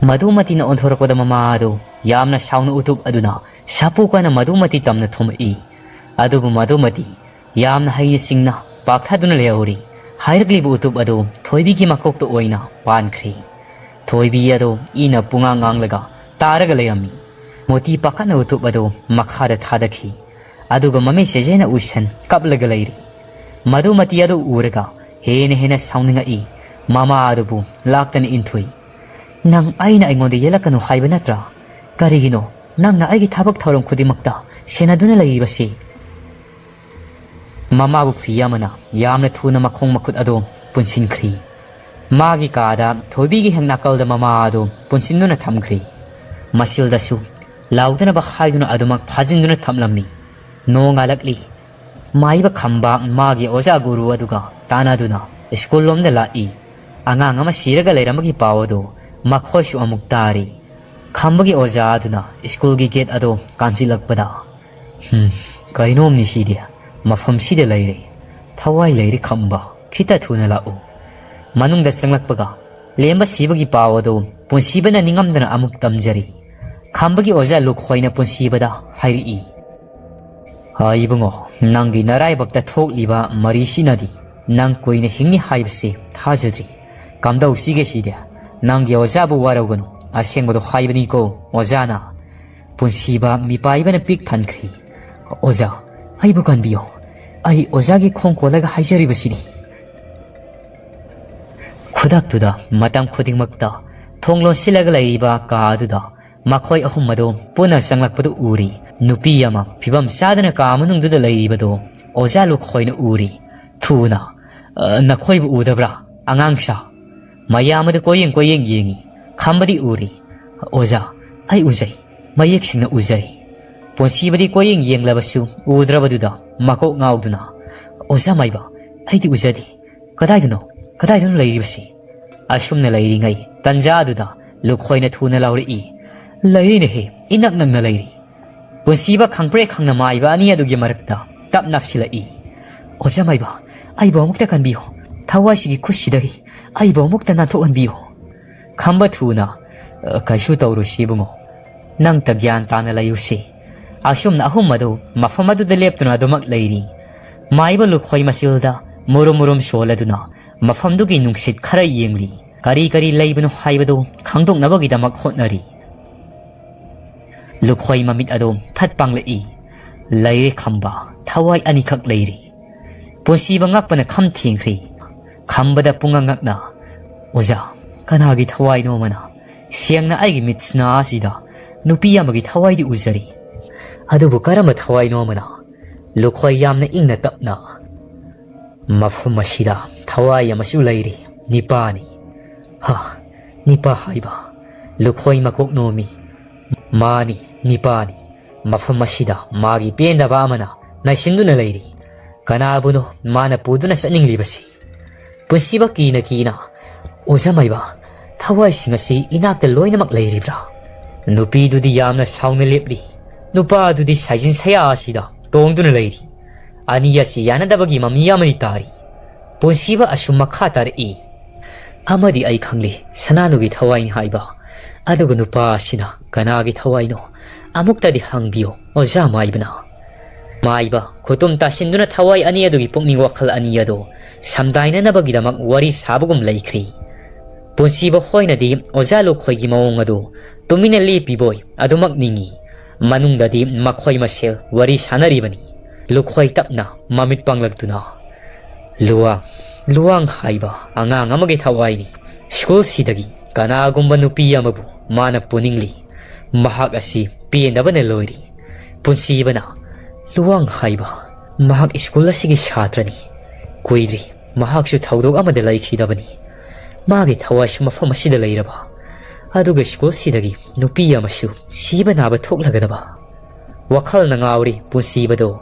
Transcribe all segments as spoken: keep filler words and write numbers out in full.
ꯃꯗꯨꯃꯇꯤꯅ ꯑꯣꯟꯊꯣꯔꯛꯄꯗ ꯃꯃꯥ ꯑꯗꯨ ꯌꯥꯝꯅ ꯁꯥꯎꯅ ꯎꯇꯨꯞ ꯑꯗꯨꯅ ꯁꯥꯄꯨ ꯀꯟꯅ ꯃꯗꯨꯃꯇꯤ ꯇꯝꯅ ꯊꯣꯝꯃꯛꯏ꯫ ꯑꯗꯨꯕꯨ ꯃꯗꯨꯃꯇꯤ ꯌꯥꯝꯅ ꯍꯩꯅ ꯁꯤꯡꯅ ꯄꯥꯛꯊꯗꯨꯅ ꯂꯩꯍꯧꯔꯤ꯫ ꯍꯥꯏꯔꯛꯂꯤꯕ ꯎꯇꯨꯞ ꯑꯗꯨ ꯊꯣꯏꯕꯤꯒꯤ ꯃꯀꯣꯛꯇ ꯑꯣꯏꯅ ꯄꯥꯟꯈ꯭ꯔꯤ꯫ ꯊꯣꯏꯕꯤ ꯑꯗꯨ ꯏꯅ ꯄꯨꯡꯉꯥꯡ ꯉꯥꯡꯂꯒ ꯇꯥꯔꯒ ꯂꯩꯔꯝꯃꯤ꯫ ꯃꯣꯇꯤ ꯄꯥꯈꯠꯅ ꯎꯇꯨꯞ ꯑꯗꯨ ꯃꯈꯥꯗ ꯊꯥꯗꯈꯤ꯫ ꯑꯗꯨꯒ ꯃꯃꯤꯠ ꯁꯦꯖꯦꯅ ꯎꯏꯁꯟ ꯀꯞꯂꯒ ꯂꯩꯔꯤ꯫ ꯃꯗꯨꯃꯇꯤ ꯑꯗꯨ ꯎꯔꯒ ꯍꯦꯟꯅ ꯍꯦꯟꯅ ꯁꯥꯎꯅꯤꯡꯉꯛꯏ꯫ ꯃꯃꯥ ꯑꯗꯨꯕꯨ ꯂꯥꯛꯇꯅ ꯏꯟꯊꯨꯏ꯫ "ꯅꯪ ꯑꯩꯅ ꯑꯩꯉꯣꯟꯗ ꯌꯦꯜꯂꯛꯀꯅꯨ ꯍꯥꯏꯕ ꯅꯠꯇ꯭ꯔꯥ? ꯀꯔꯤꯒꯤꯅꯣ ꯅꯪꯅ ꯑꯩꯒꯤ ꯊꯕꯛ ꯊꯧꯔꯝ ꯈꯨꯗꯤꯡꯃꯛꯇ ꯁꯦꯟꯅꯗꯨꯅ ꯂꯩꯔꯤꯕꯁꯤ?" ꯃꯃꯥꯕꯨ ꯐꯤ ꯑꯃꯅ ꯌꯥꯝꯅ ꯊꯨꯅ ꯃꯈꯣꯡ ꯃꯈꯨꯠ ꯑꯗꯨ ꯄꯨꯟꯁꯤꯟꯈ꯭ꯔꯤ꯫ ꯃꯥꯒꯤ ꯀꯥꯗ ꯊꯣꯏꯕꯤꯒꯤ ꯍꯦꯛ ꯅꯥꯀꯜꯗ ꯃꯃꯥ ꯑꯗꯨ ꯄꯨꯟꯁꯤꯟꯗꯨꯅ ꯊꯝꯈ꯭ꯔꯤ꯫ ꯃꯁꯤꯜꯗꯁꯨ ꯂꯥꯎꯗꯅꯕ ꯍꯥꯏꯗꯨꯅ ꯑꯗꯨꯃꯛ ꯐꯥꯖꯤꯟꯗꯨꯅ ꯊꯝꯂꯝꯃꯤ꯫ ꯅꯣꯡꯉꯥꯜꯂꯛꯂꯤ꯫ ꯃꯥꯏꯕ ꯈꯝꯕ ꯃꯥꯒꯤ ꯑꯣꯖꯥ ꯒꯨꯔꯨ ꯑꯗꯨꯒ ꯇꯥꯟꯅꯗꯨꯅ ꯁ꯭ꯀꯨꯜ ꯂꯣꯝꯗ ꯂꯥꯛꯏ꯫ ꯑꯉꯥꯡ ꯑꯃ ꯁꯤꯔꯒ ꯂꯩꯔꯝꯕꯒꯤ ꯄꯥꯎ ꯑꯗꯨ ꯃꯈꯣꯏꯁꯨ ꯑꯃꯨꯛ ꯇꯥꯔꯤ꯫ ꯈꯝꯕꯒꯤ ꯑꯣꯖꯥ ꯑꯗꯨꯅ ꯁ꯭ꯀꯨꯜꯒꯤ ꯒꯦꯠ ꯑꯗꯨ ꯀꯥꯟꯁꯤꯜꯂꯛꯄꯗ, "ꯍꯝ, ꯀꯩꯅꯣꯝꯅꯤ ꯁꯤꯗꯤ꯫ ꯃꯐꯝꯁꯤꯗ ꯂꯩꯔꯦ꯫ ꯊꯋꯥꯏ ꯂꯩꯔꯦ ꯈꯝꯕ, ꯈꯤꯇ ꯊꯨꯅ ꯂꯥꯛꯎ꯫" ꯃꯅꯨꯡꯗ ꯆꯪꯂꯛꯄꯒ ꯂꯦꯝꯕ ꯁꯤꯕꯒꯤ ꯄꯥꯎ ꯑꯗꯨ ꯄꯨꯟꯁꯤꯕꯅ ꯅꯤꯡꯉꯝꯗꯅ ꯑꯃꯨꯛ ꯇꯝꯖꯔꯤ꯫ ꯈꯝꯕꯒꯤ ꯑꯣꯖꯥ ꯂꯨꯈꯣꯏꯅ ꯄꯨꯟꯁꯤꯕꯗ ꯍꯥꯏꯔꯛꯏ, "ꯍꯥ, ꯏꯕꯨꯡꯉꯣ, ꯅꯪꯒꯤ ꯅꯔꯥꯏꯕꯛꯇ ꯊꯣꯛꯂꯤꯕ ꯃꯔꯤꯁꯤꯅꯗꯤ ꯅꯪ ꯀꯨꯏꯅ ꯍꯤꯡꯅꯤ ꯍꯥꯏꯕꯁꯤ ꯊꯥꯖꯗ꯭ꯔꯤ꯫ ꯀꯝꯗꯧꯁꯤꯒꯦ ꯁꯤꯗꯤ? ꯅꯪꯒꯤ ꯑꯣꯖꯥꯕꯨ ꯋꯥꯔꯧꯒꯅꯨ, ꯑꯁꯦꯡꯕꯗꯣ ꯍꯥꯏꯕꯅꯤꯀꯣ ꯑꯣꯖꯥꯅ꯫" ꯄꯨꯟꯁꯤꯕ ꯃꯤꯄꯥꯏꯕꯅ ꯄꯤꯛ ꯊꯟꯈ꯭ꯔꯤ꯫ "ꯑꯣꯖꯥ, ꯑꯩꯕꯨ ꯀꯟꯕꯤꯌꯣ꯫ ꯑꯩ ꯑꯣꯖꯥꯒꯤ ꯈꯣꯡ ꯀꯣꯜꯂꯒ ꯍꯥꯏꯖꯔꯤꯕꯁꯤꯅꯤ꯫" ꯈꯨꯗꯛꯇꯨꯗ ꯃꯇꯝ ꯈꯨꯗꯤꯡꯃꯛꯇ ꯊꯣꯡ ꯂꯣꯟꯁꯤꯜꯂꯒ ꯂꯩꯔꯤꯕ ꯀꯥ ꯑꯗꯨꯗ ꯃꯈꯣꯏ ꯑꯍꯨꯝ ꯑꯗꯨ ꯄꯨꯟꯅ ꯆꯪꯂꯛꯄꯗꯨ ꯎꯔꯤ꯫ ꯅꯨꯄꯤ ꯑꯃ ꯐꯤꯕꯝ ꯆꯥꯗꯅ ꯀꯥ ꯃꯅꯨꯡꯗꯨꯗ ꯂꯩꯔꯤꯕꯗꯨ ꯑꯣꯖꯥ ꯂꯨꯈꯣꯏꯅ ꯎꯔꯤ꯫ ꯊꯨꯅ, "ꯑ, ꯅꯈꯣꯏꯕꯨ ꯎꯗꯕ꯭ꯔꯥ, ꯑꯉꯥꯡꯁꯥ?" ꯃꯌꯥꯝ ꯑꯗꯨ ꯀꯣꯏꯌꯦꯡ ꯀꯣꯏꯌꯦꯡ ꯌꯦꯡꯉꯤ꯫ ꯈꯝꯕꯗꯤ ꯎꯔꯤ꯫ "ꯑꯣꯖꯥ, ꯑꯩ ꯎꯖꯩ, ꯃꯌꯦꯛ ꯁꯦꯡꯅ ꯎꯖꯔꯤ꯫" ꯄꯨꯟꯁꯤꯕꯗꯤ ꯀꯣꯏꯌꯦꯡ ꯌꯦꯡꯂꯕꯁꯨ ꯎꯗ꯭ꯔꯕꯗꯨꯗ ꯃꯀꯣꯛ ꯉꯥꯎꯗꯨꯅ, "ꯑꯣꯖꯥ ꯃꯥꯏꯕ, ꯑꯩꯗꯤ ꯎꯖꯗꯦ꯫ ꯀꯗꯥꯏꯗꯅꯣ, ꯀꯗꯥꯏꯗꯅꯣ ꯂꯩꯔꯤꯕꯁꯤ?" ꯑꯁꯨꯝꯅ ꯂꯩꯔꯤꯉꯩ ꯇꯟꯖꯥꯗꯨꯗ ꯂꯨꯈꯣꯏꯅ ꯊꯨꯅ ꯂꯥꯎꯔꯛꯏ, "ꯂꯩꯔꯤꯅꯦꯍꯦ, ꯏꯅꯛ ꯅꯛꯅ ꯂꯩꯔꯤ꯫" ꯄꯨꯟꯁꯤꯕ ꯈꯪꯄ꯭ꯔꯦꯛ ꯈꯪꯅ ꯃꯥꯏꯕ ꯑꯅꯤ ꯑꯗꯨꯒꯤ ꯃꯔꯛꯇ ꯇꯞ ꯅꯞꯁꯤꯜꯂꯛꯏ꯫ "ꯑꯣꯖꯥ ꯃꯥꯏꯕ, ꯑꯩꯕꯨ ꯑꯃꯨꯛꯇ ꯀꯟꯕꯤꯌꯨ꯫ ꯊꯋꯥꯏꯁꯤꯒꯤ ꯈꯨꯠꯁꯤꯗꯒꯤ ꯑꯩꯕꯨ ꯑꯃꯨꯛꯇ ꯅꯥꯟꯊꯣꯛꯍꯟꯕꯤꯌꯨ꯫" ꯈꯝꯕ ꯊꯨꯅ ꯑ, ꯀꯩꯁꯨ ꯇꯧꯔꯨꯁꯤ ꯏꯕꯨꯡꯉꯣ, ꯅꯪꯇ ꯒ꯭ꯌꯥꯟ ꯇꯥꯅ ꯂꯩꯌꯨꯁꯤ꯫ ꯑꯁꯨꯝꯅ ꯑꯍꯨꯝ ꯑꯗꯨ ꯃꯐꯝ ꯑꯗꯨꯗ ꯂꯦꯞꯇꯨꯅ ꯑꯗꯨꯃꯛ ꯂꯩꯔꯤ꯫ ꯃꯥꯏꯕ ꯂꯨꯈꯣꯏ ꯃꯁꯤꯜꯗ ꯃꯨꯔꯨꯝ ꯃꯨꯔꯨꯝ ꯁꯣꯜꯂꯗꯨꯅ ꯃꯐꯝꯗꯨꯒꯤ ꯅꯨꯡꯁꯤꯠ ꯈꯔ ꯌꯦꯡꯂꯤ꯫ ꯀꯔꯤ ꯀꯔꯤ ꯂꯩꯕꯅꯣ ꯍꯥꯏꯕꯗꯨ ꯈꯪꯗꯣꯛꯅꯕꯒꯤꯗꯃꯛ ꯍꯣꯠꯅꯔꯤ꯫ ꯂꯨꯈꯣꯏ ꯃꯃꯤꯠ ꯑꯗꯨ ꯐꯠ ꯄꯥꯡꯂꯛꯏ꯫ ꯂꯩꯔꯦ ꯈꯝꯕ, ꯊꯋꯥꯏ ꯑꯅꯤꯈꯛ ꯂꯩꯔꯤ꯫ ꯄꯨꯟꯁꯤꯕ ꯉꯛꯄꯅ ꯈꯝ ꯊꯦꯡꯈ꯭ꯔꯤ꯫ ꯈꯝꯕꯗ ꯄꯨꯡꯉꯛ ꯉꯛꯅ, "ꯑꯣꯖꯥ, ꯀꯅꯥꯒꯤ ꯊꯋꯥꯏꯅꯣ ꯑꯃꯅ? ꯁꯦꯡꯅ ꯑꯩꯒꯤ ꯃꯤꯠꯁꯅꯥ ꯑꯁꯤꯗ ꯅꯨꯄꯤ ꯑꯃꯒꯤ ꯊꯋꯥꯏꯗꯤ ꯎꯖꯔꯤ꯫ ꯑꯗꯨꯕꯨ ꯀꯔꯝꯕ ꯊꯋꯥꯏꯅꯣ ꯑꯃꯅ?" ꯂꯨꯈꯣꯏ ꯌꯥꯝꯅ ꯏꯪꯅ ꯇꯞꯅ, "ꯃꯐꯝ ꯑꯁꯤꯗ ꯊꯋꯥꯏ ꯑꯃꯁꯨ ꯂꯩꯔꯤ, ꯅꯤꯄꯥꯅꯤ꯫" "ꯍꯥ, ꯅꯤꯄꯥ ꯍꯥꯏꯕ?" ꯂꯨꯈꯣꯏ ꯃꯀꯣꯛ ꯅꯣꯝꯃꯤ꯫ "ꯃꯥꯅꯤ, ꯅꯤꯄꯥꯅꯤ꯫ ꯃꯐꯝ ꯑꯁꯤꯗ ꯃꯥꯒꯤ ꯄꯦꯟꯗꯕ ꯑꯃꯅ ꯅꯩꯁꯤꯟꯗꯨꯅ ꯂꯩꯔꯤ꯫ ꯀꯅꯥꯕꯨꯅꯣ ꯃꯥꯅ ꯄꯨꯗꯨꯅ ꯆꯠꯅꯤꯡꯂꯤꯕꯁꯤ?" ꯄꯨꯟꯁꯤꯕ ꯀꯤꯅ ꯀꯤꯅ, "ꯑꯣꯖꯥ ꯃꯥꯏꯕ, ꯊꯋꯥꯏꯁꯤꯡ ꯑꯁꯤ ꯏꯅꯥꯛꯇ ꯂꯣꯏꯅꯃꯛ ꯂꯩꯔꯤꯕ꯭ꯔꯥ?" ꯅꯨꯄꯤꯗꯨꯗꯤ ꯌꯥꯝꯅ ꯁꯥꯎꯅ ꯂꯦꯞꯂꯤ꯫ ꯅꯨꯄꯥ ꯑꯗꯨꯗꯤ ꯁꯥꯏꯖꯤꯟ ꯁꯌꯥ ꯑꯁꯤꯗ ꯇꯣꯡꯗꯨꯅ ꯂꯩꯔꯤ꯫ ꯑꯅꯤ ꯑꯁꯤ ꯌꯥꯅꯗꯕꯒꯤ ꯃꯃꯤ ꯑꯃꯗꯤ ꯇꯥꯔꯤ꯫ ꯄꯨꯟꯁꯤꯕ ꯑꯁꯨꯝ ꯃꯈꯥ ꯇꯥꯔꯛꯏ꯫ "ꯑꯃꯗꯤ ꯑꯩ ꯈꯪꯂꯤ, ꯁꯅꯥꯅꯨꯒꯤ ꯊꯋꯥꯏꯅꯤ ꯍꯥꯏꯕ꯫ ꯑꯗꯨꯒ ꯅꯨꯄꯥ ꯑꯁꯤꯅ ꯀꯅꯥꯒꯤ ꯊꯋꯥꯏꯅꯣ? ꯑꯃꯨꯛꯇꯗꯤ ꯍꯪꯕꯤꯌꯨ, ꯑꯣꯖꯥ ꯃꯥꯏꯕꯅ꯫" ꯃꯥꯏꯕ ꯈꯨꯇꯨꯝ ꯇꯥꯁꯤꯟꯗꯨꯅ ꯊꯋꯥꯏ ꯑꯅꯤ ꯑꯗꯨꯒꯤ ꯄꯨꯛꯅꯤꯡ ꯋꯥꯈꯜ ꯑꯅꯤ ꯑꯗꯨ ꯁꯝꯗꯥꯏꯅꯅꯕꯒꯤꯗꯃꯛ ꯋꯥꯔꯤ ꯁꯥꯕꯒꯨꯝ ꯂꯩꯈ꯭ꯔꯤ꯫ ꯄꯨꯟꯁꯤꯕ ꯍꯣꯏꯅꯗꯤ ꯑꯣꯖꯥ ꯂꯨꯈꯣꯏꯒꯤ ꯃꯑꯣꯡ ꯑꯗꯨ ꯇꯨꯃꯤꯟꯅ ꯂꯦꯞꯄꯤꯕꯣꯏ ꯑꯗꯨꯃꯛ ꯅꯤꯡꯏ꯫ ꯃꯅꯨꯡꯗꯗꯤ ꯃꯈꯣꯏ ꯃꯁꯦꯜ ꯋꯥꯔꯤ ꯁꯥꯅꯔꯤꯕꯅꯤ꯫ ꯂꯨꯈꯣꯏ ꯇꯞꯅ ꯃꯃꯤꯠ ꯄꯥꯡꯂꯛꯇꯨꯅ, "ꯂꯨꯋꯥꯡ, ꯂꯨꯋꯥꯡ ꯍꯥꯏꯕ ꯑꯉꯥꯡ ꯑꯃꯒꯤ ꯊꯋꯥꯏꯅꯤ꯫ ꯁ꯭ꯀꯨꯜꯁꯤꯗꯒꯤ ꯀꯅꯥꯒꯨꯝꯕ ꯅꯨꯄꯤ ꯑꯃꯕꯨ ꯃꯥꯅ ꯄꯨꯅꯤꯡꯂꯤ꯫ ꯃꯍꯥꯛ ꯑꯁꯤ ꯄꯦꯟꯗꯕꯅ ꯂꯣꯏꯔꯤ꯫" ꯄꯨꯟꯁꯤꯕꯅ, "ꯂꯨꯋꯥꯡ ꯍꯥꯏꯕ, ꯃꯍꯥꯛ ꯁ꯭ꯀꯨꯜ ꯑꯁꯤꯒꯤ ꯁꯥꯇ꯭ꯔꯅꯤ꯫ ꯀꯨꯏꯗ꯭ꯔꯤ ꯃꯍꯥꯛꯁꯨ ꯊꯧꯗꯣꯛ ꯑꯃꯗ ꯂꯩꯈꯤꯗꯕꯅꯤ꯫ ꯃꯥꯒꯤ ꯊꯋꯥꯏꯁꯨ ꯃꯐꯝ ꯑꯁꯤꯗ ꯂꯩꯔꯕ? ꯑꯗꯨꯒ ꯁ꯭ꯀꯨꯜꯁꯤꯗꯒꯤ ꯅꯨꯄꯤ ꯑꯃꯁꯨ ꯁꯤꯕ ꯅꯥꯕ ꯊꯣꯛꯂꯒꯗꯕ?" ꯋꯥꯈꯜꯅ ꯉꯥꯎꯔꯤ ꯄꯨꯟꯁꯤꯕꯗꯣ꯫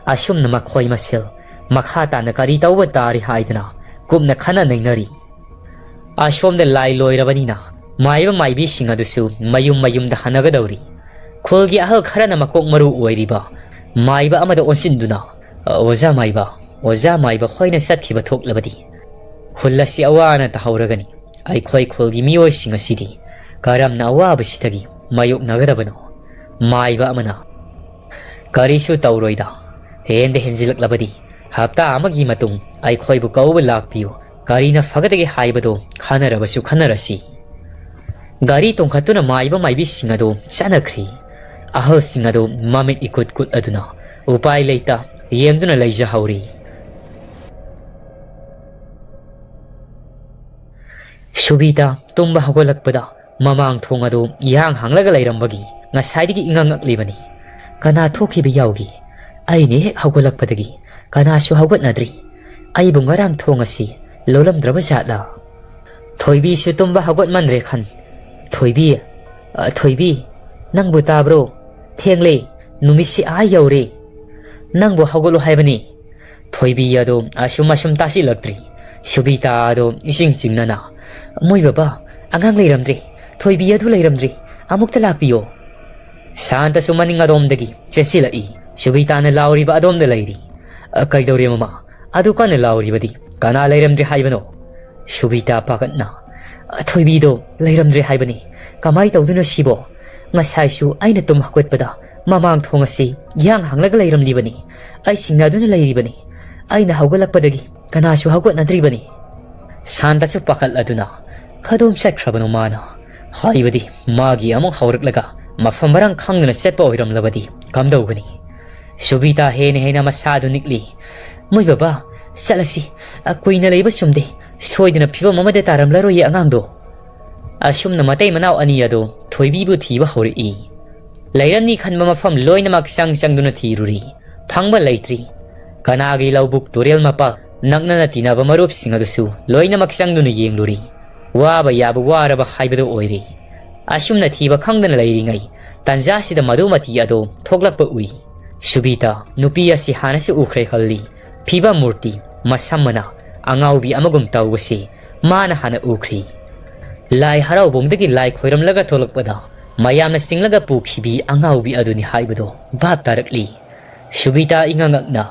ꯑꯁꯨꯝꯅ ꯃꯈꯣꯏ ꯃꯁꯦꯜ ꯃꯈꯥ ꯇꯥꯅ ꯀꯔꯤ ꯇꯧꯕ ꯇꯥꯔꯤ ꯍꯥꯏꯗꯅ ꯀꯨꯞꯅ ꯈꯟꯅ ꯅꯩꯅꯔꯤ꯫ ꯑꯁꯣꯝꯗ ꯂꯥꯏ ꯂꯣꯏꯔꯕꯅꯤꯅ ꯃꯥꯏꯕ ꯃꯥꯏꯕꯤꯁꯤꯡ ꯑꯗꯨꯁꯨ ꯃꯌꯨꯝ ꯃꯌꯨꯝꯗ ꯍꯟꯅꯒꯗꯧꯔꯤ꯫ ꯈꯨꯜꯒꯤ ꯑꯍꯜ ꯈꯔꯅ ꯃꯀꯣꯛ ꯃꯔꯨ ꯑꯣꯏꯔꯤꯕ ꯃꯥꯏꯕ ꯑꯃꯗ ꯑꯣꯟꯁꯤꯟꯗꯨꯅ, "ꯑꯣꯖꯥ ꯃꯥꯏꯕ, ꯑꯣꯖꯥ ꯃꯥꯏꯕ ꯍꯣꯏꯅ ꯆꯠꯈꯤꯕ ꯊꯣꯛꯂꯕꯗꯤ ꯈꯨꯜ ꯑꯁꯤ ꯑꯋꯥ ꯑꯅꯥ ꯇꯥꯍꯧꯔꯒꯅꯤ꯫ ꯑꯩꯈꯣꯏ ꯈꯨꯜꯒꯤ ꯃꯤꯑꯣꯏꯁꯤꯡ ꯑꯁꯤꯗꯤ ꯀꯔꯝꯅ ꯑꯋꯥꯕꯁꯤꯗꯒꯤ ꯃꯥꯌꯣꯛꯅꯒꯗꯕꯅꯣ? ꯃꯥꯏꯕ ꯑꯃꯅ, "ꯀꯔꯤꯁꯨ ꯇꯧꯔꯣꯏꯗ, ꯍꯦꯟꯗ ꯍꯦꯟꯖꯤꯜꯂꯛꯂꯕꯗꯤ ꯍꯞꯇꯥ ꯑꯃꯒꯤ ꯃꯇꯨꯡ ꯑꯩꯈꯣꯏꯕꯨ ꯀꯧꯕ ꯂꯥꯛꯄꯤꯌꯨ, ꯀꯔꯤꯅ ꯐꯒꯗꯒꯦ ꯍꯥꯏꯕꯗꯨ ꯈꯟꯅꯔꯕꯁꯨ ꯈꯟꯅꯔꯁꯤ"꯫ ꯒꯥꯔꯤ ꯇꯣꯡꯈꯠꯇꯨꯅ ꯃꯥꯏꯕ ꯃꯥꯏꯕꯤꯁꯤꯡ ꯑꯗꯨ ꯆꯠꯅꯈ꯭ꯔꯤ꯫ ꯑꯍꯜꯁꯤꯡ ꯑꯗꯨ ꯃꯃꯤꯠ ꯏꯀꯨꯠ ꯀꯨꯠꯂꯗꯨꯅ ꯎꯄꯥꯏ ꯂꯩꯇ ꯌꯦꯡꯗꯨꯅ ꯂꯩꯖꯍꯧꯔꯤ꯫ ꯁꯨꯕꯤꯇꯥ ꯇꯨꯝꯕ ꯍꯧꯒꯠꯂꯛꯄꯗ ꯃꯃꯥꯡ ꯊꯣꯡ ꯑꯗꯨ ꯏꯍꯥꯡ ꯍꯥꯡꯂꯒ ꯂꯩꯔꯝꯕꯒꯤ ꯉꯁꯥꯏꯗꯒꯤ ꯏꯉꯛ ꯉꯛꯂꯤꯕꯅꯤ꯫ "ꯀꯅꯥ ꯊꯣꯛꯈꯤꯕ ꯌꯥꯎꯒꯦ? ꯑꯩꯅ ꯍꯦꯛ ꯍꯧꯒꯠꯂꯛꯄꯗꯒꯤ ꯀꯅꯥꯁꯨ ꯍꯧꯒꯠꯅꯗ꯭ꯔꯤ꯫ ꯑꯩꯕꯨ ꯉꯔꯥꯡ ꯊꯣꯡ ꯑꯁꯤ ꯂꯣꯜꯂꯝꯗ꯭ꯔꯕ ꯖꯥꯠꯂꯥ?" ꯊꯣꯏꯕꯤꯁꯨ ꯇꯨꯝꯕ ꯍꯧꯒꯠꯃꯟꯗ꯭ꯔꯦ ꯈꯟ꯫ "ꯊꯣꯏꯕꯤ, ꯑ, ꯊꯣꯏꯕꯤ, ꯅꯪꯕꯨ ꯇꯥꯕ꯭ꯔꯣ? ꯊꯦꯡꯂꯦ, ꯅꯨꯃꯤꯠꯁꯤ ꯑꯥ ꯌꯧꯔꯦ꯫ ꯅꯪꯕꯨ ꯍꯧꯒꯠꯂꯣ ꯍꯥꯏꯕꯅꯤ"꯫ ꯊꯣꯏꯕꯤ ꯑꯗꯣ ꯑꯁꯨꯝ ꯑꯁꯨꯝ ꯇꯥꯁꯤꯜꯂꯛꯇ꯭ꯔꯤ꯫ ꯁꯨꯕꯤꯇꯥ ꯑꯗꯣ ꯏꯁꯤꯡ ꯆꯤꯡꯅꯅ, "ꯃꯣꯏ ꯕꯕꯥ, ꯑꯉꯥꯡ ꯂꯩꯔꯝꯗ꯭ꯔꯦ꯫ ꯊꯣꯏꯕꯤ ꯑꯗꯨ ꯂꯩꯔꯝꯗ꯭ꯔꯦ꯫ ꯑꯃꯨꯛꯇ ꯂꯥꯛꯄꯤꯌꯣ"꯫ ꯁꯥꯟꯇꯁꯨ ꯃꯅꯤꯡ ꯑꯗꯣꯝꯗꯒꯤ ꯆꯦꯟꯁꯤꯜꯂꯛꯏ꯫ ꯁꯨꯕꯤꯇꯥꯅ ꯂꯥꯎꯔꯤꯕ ꯑꯗꯣꯝꯗ ꯂꯩꯔꯤ꯫ "ꯑ, ꯀꯩꯗꯧꯔꯦ ꯃꯃꯥ? ꯑꯗꯨ ꯀꯟꯅ ꯂꯥꯎꯔꯤꯕꯗꯤ ꯀꯅꯥ ꯂꯩꯔꯝꯗ꯭ꯔꯦ ꯍꯥꯏꯕꯅꯣ?" ꯁꯨꯕꯤꯇꯥ ꯄꯥꯈꯠꯅ, "ꯑ, ꯊꯣꯏꯕꯤꯗꯣ ꯂꯩꯔꯝꯗ꯭ꯔꯦ ꯍꯥꯏꯕꯅꯤ꯫ ꯀꯃꯥꯏ ꯇꯧꯗꯣꯏꯅꯣ ꯁꯤꯕꯣ? ꯉꯁꯥꯏꯁꯨ ꯑꯩꯅ ꯇꯨꯝ ꯍꯧꯒꯠꯄꯗ ꯃꯃꯥꯡ ꯊꯣꯡ ꯑꯁꯤ ꯏꯍꯥꯡ ꯍꯥꯡꯂꯒ ꯂꯩꯔꯝꯂꯤꯕꯅꯤ꯫ ꯑꯩ ꯁꯤꯡꯅꯗꯨꯅ ꯂꯩꯔꯤꯕꯅꯤ꯫ ꯑꯩꯅ ꯍꯧꯒꯠꯂꯛꯄꯗꯒꯤ ꯀꯅꯥꯁꯨ ꯍꯧꯒꯠꯅꯗ꯭ꯔꯤꯕꯅꯤ"꯫ ꯁꯥꯟꯇꯁꯨ ꯄꯥꯈꯠꯂꯗꯨꯅ, "ꯀꯗꯣꯝ ꯆꯠꯈ꯭ꯔꯕꯅꯣ ꯃꯥꯅ? ꯍꯥꯏꯕꯗꯤ ꯃꯥꯒꯤ ꯑꯃꯨꯛ ꯍꯧꯔꯛꯂꯒ ꯃꯐꯝ ꯃꯔꯥꯡ ꯈꯪꯗꯅ ꯆꯠꯄ ꯑꯣꯏꯔꯝꯂꯕꯗꯤ ꯀꯝꯗꯧꯒꯅꯤ?" ꯁꯨꯕꯤꯇꯥ ꯍꯦꯟꯅ ꯍꯦꯟꯅ ꯃꯁꯥꯗꯨ ꯅꯤꯛꯂꯤ꯫ "ꯃꯣꯏ ꯕꯕꯥ, ꯆꯠꯂꯁꯤ꯫ ꯑ, ꯀꯨꯏꯅ ꯂꯩꯕ ꯆꯨꯝꯗꯦ꯫ ꯁꯣꯏꯗꯅ ꯐꯤꯕꯝ ꯑꯃꯗ ꯇꯥꯔꯝꯂꯔꯣꯏꯌꯦ ꯑꯉꯥꯡꯗꯣ"꯫ ꯑꯁꯨꯝꯅ ꯃꯇꯩ ꯃꯅꯥꯎ ꯑꯅꯤ ꯑꯗꯨ ꯊꯣꯏꯕꯤꯕꯨ ꯊꯤꯕ ꯍꯧꯔꯛꯏ꯫ ꯂꯩꯔꯝꯅꯤ ꯈꯟꯕ ꯃꯐꯝ ꯂꯣꯏꯅꯃꯛ ꯆꯪ ꯆꯪꯗꯨꯅ ꯊꯤꯔꯨꯔꯤ꯫ ꯐꯪꯕ ꯂꯩꯇ꯭ꯔꯤ꯫ ꯀꯅꯥꯒꯤ ꯂꯧꯕꯨꯛ, ꯇꯨꯔꯦꯜ ꯃꯄꯥꯜ, ꯅꯛꯅꯅ ꯇꯤꯟꯅꯕ ꯃꯔꯨꯞꯁꯤꯡ ꯑꯗꯨꯁꯨ ꯂꯣꯏꯅꯃꯛ ꯆꯪꯗꯨꯅ ꯌꯦꯡꯂꯨꯔꯤ꯫ ꯋꯥꯕ ꯌꯥꯕ ꯋꯥꯔꯕ ꯍꯥꯏꯕꯗꯨ ꯑꯣꯏꯔꯦ꯫ ꯑꯁꯨꯝꯅ ꯊꯤꯕ ꯈꯪꯗꯅ ꯂꯩꯔꯤꯉꯩ ꯇꯟꯖꯥꯁꯤꯗ ꯃꯗꯨꯃꯇꯤ ꯑꯗꯣ ꯊꯣꯛꯂꯛꯄ ꯎꯏ꯫ ꯁꯨꯕꯤꯇꯥ, ꯅꯨꯄꯤ ꯑꯁꯤ ꯍꯥꯟꯅꯁꯨ ꯎꯈ꯭ꯔꯦ ꯈꯜꯂꯤ꯫ ꯐꯤꯕꯝ ꯃꯨꯔꯇꯤ, ꯃꯁꯝ ꯃꯅꯥ, ꯑꯉꯥꯎꯕꯤ ꯑꯃꯒꯨꯝ ꯇꯧꯕꯁꯤ ꯃꯥꯅ ꯍꯥꯟꯅ ꯎꯈ꯭ꯔꯤ꯫ ꯂꯥꯏ ꯍꯔꯥꯎꯕꯨꯡꯗꯒꯤ ꯂꯥꯏ ꯈꯣꯏꯔꯝꯂꯒ ꯊꯣꯛꯂꯛꯄꯗ ꯃꯌꯥꯝꯅ ꯆꯤꯡꯂꯒ ꯄꯨꯈꯤꯕꯤ ꯑꯉꯥꯎꯕꯤ ꯑꯗꯨꯅꯤ ꯍꯥꯏꯕꯗꯣ ꯚꯥꯞ ꯇꯥꯔꯛꯂꯤ꯫ ꯁꯨꯕꯤꯇꯥ ꯏꯉꯛ ꯉꯛꯅ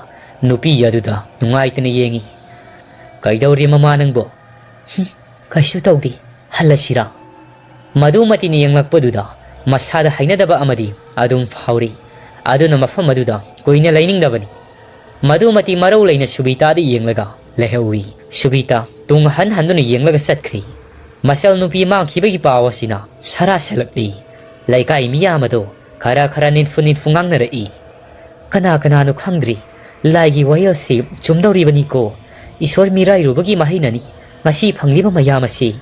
ꯅꯨꯄꯤ ꯑꯗꯨꯗ ꯅꯨꯡꯉꯥꯏꯇꯅ ꯌꯦꯡꯏ꯫ "ꯀꯩꯗꯧꯔꯤ ꯃꯃꯥ ꯅꯪꯕꯣ?" "ꯍꯨꯝ, ꯀꯩꯁꯨ ꯇꯧꯗꯦ, ꯍꯜꯂꯁꯤꯔꯥ?" ꯃꯗꯨꯃꯇꯤꯅ ꯌꯦꯡꯂꯛꯄꯗꯨꯗ ꯃꯁꯥꯗ ꯍꯩꯅꯗꯕ ꯑꯃꯗꯤ ꯑꯗꯨꯝ ꯐꯥꯎꯔꯤ꯫ ꯑꯗꯨꯅ ꯃꯐꯝ ꯑꯗꯨꯗ ꯀꯨꯏꯅ ꯂꯩꯅꯤꯡꯗꯕꯅꯤ꯫ ꯃꯗꯨꯃꯇꯤ ꯃꯔꯧ ꯂꯩꯅ ꯁꯨꯕꯤꯇꯥꯗ ꯌꯦꯡꯂꯒ ꯂꯩꯍꯧꯏ꯫ ꯁꯨꯕꯤꯇꯥ ꯇꯨꯡ ꯍꯟ ꯍꯟꯗꯨꯅ ꯌꯦꯡꯂꯒ ꯆꯠꯈ꯭ꯔꯤ꯫ ꯃꯆꯜ ꯅꯨꯄꯤ ꯃꯥꯡꯈꯤꯕꯒꯤ ꯄꯥꯎ ꯑꯁꯤꯅ ꯁꯔꯥ ꯁꯦꯜꯂꯛꯂꯤ꯫ ꯂꯩꯀꯥꯏ ꯃꯤꯌꯥꯝ ꯑꯗꯣ ꯈꯔ ꯈꯔ ꯅꯤꯟꯐꯨ ꯅꯤꯟꯐꯨ ꯉꯥꯡꯅꯔꯛꯏ꯫ ꯀꯅꯥ ꯀꯅꯥꯅꯣ ꯈꯪꯗ꯭ꯔꯤ꯫ ꯂꯥꯏꯒꯤ ꯋꯥꯌꯦꯜꯁꯤ ꯆꯨꯝꯗꯧꯔꯤꯕꯅꯤꯀꯣ꯫ ꯏꯁꯣꯔ ꯃꯤꯔꯥꯏꯔꯨꯕꯒꯤ ꯃꯍꯩꯅꯅꯤ ꯉꯁꯤ ꯐꯪꯂꯤꯕ ꯃꯌꯥꯝ ꯑꯁꯤ꯫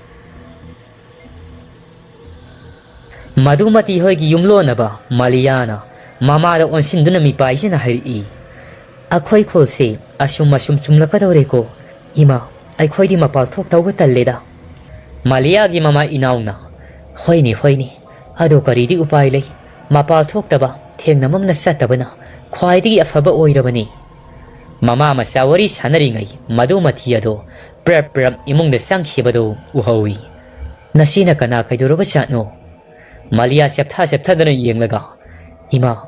ꯃꯗꯨꯃꯇꯤ ꯍꯣꯏꯒꯤ ꯌꯨꯝꯂꯣꯟꯅꯕ ꯃꯥꯂꯤꯌꯥꯅ ꯃꯃꯥꯗ ꯑꯣꯟꯁꯤꯟꯗꯨꯅ ꯃꯤꯄꯥꯏꯁꯤꯅ ꯍꯥꯏꯔꯛꯏ, "ꯑꯩꯈꯣꯏ ꯈꯨꯜꯁꯦ ꯑꯁꯨꯝ ꯑꯁꯨꯝ ꯆꯨꯝꯂꯛꯀꯗꯧꯔꯦꯀꯣ꯫ ꯏꯃꯥ, ꯑꯩꯈꯣꯏꯗꯤ ꯃꯄꯥꯜ ꯊꯣꯛꯇꯧꯕ ꯇꯜꯂꯦꯗ꯫" ꯃꯥꯂꯤꯌꯥꯒꯤ ꯃꯃꯥ ꯏꯅꯥꯎꯅ, "ꯍꯣꯏꯅꯦ, ꯍꯣꯏꯅꯦ, ꯑꯗꯣ ꯀꯔꯤꯗꯤ ꯎꯄꯥꯏ ꯂꯩ? ꯃꯄꯥꯜ ꯊꯣꯛꯇꯕ, ꯊꯦꯡꯅꯃꯝꯅ ꯆꯠꯇꯕꯅ ꯈ꯭ꯋꯥꯏꯗꯒꯤ ꯑꯐꯕ ꯑꯣꯏꯔꯕꯅꯤ꯫" ꯃꯃꯥ ꯃꯆꯥ ꯋꯥꯔꯤ ꯁꯥꯟꯅꯔꯤꯉꯩ ꯃꯗꯨꯃꯊꯤ ꯑꯗꯣ ꯄ꯭ꯔꯞ ꯄ꯭ꯔꯞ ꯏꯃꯨꯡꯗ ꯆꯪꯈꯤꯕꯗꯨ ꯎꯍꯧꯏ꯫ "ꯅꯁꯤꯅ ꯀꯅꯥ ꯀꯩꯗꯧꯔꯕ ꯖꯥꯠꯅꯣ?" ꯃꯥꯂꯤꯌꯥ ꯆꯦꯞꯊ ꯆꯦꯞꯊꯗꯨꯅ ꯌꯦꯡꯂꯒ, "ꯏꯃꯥ,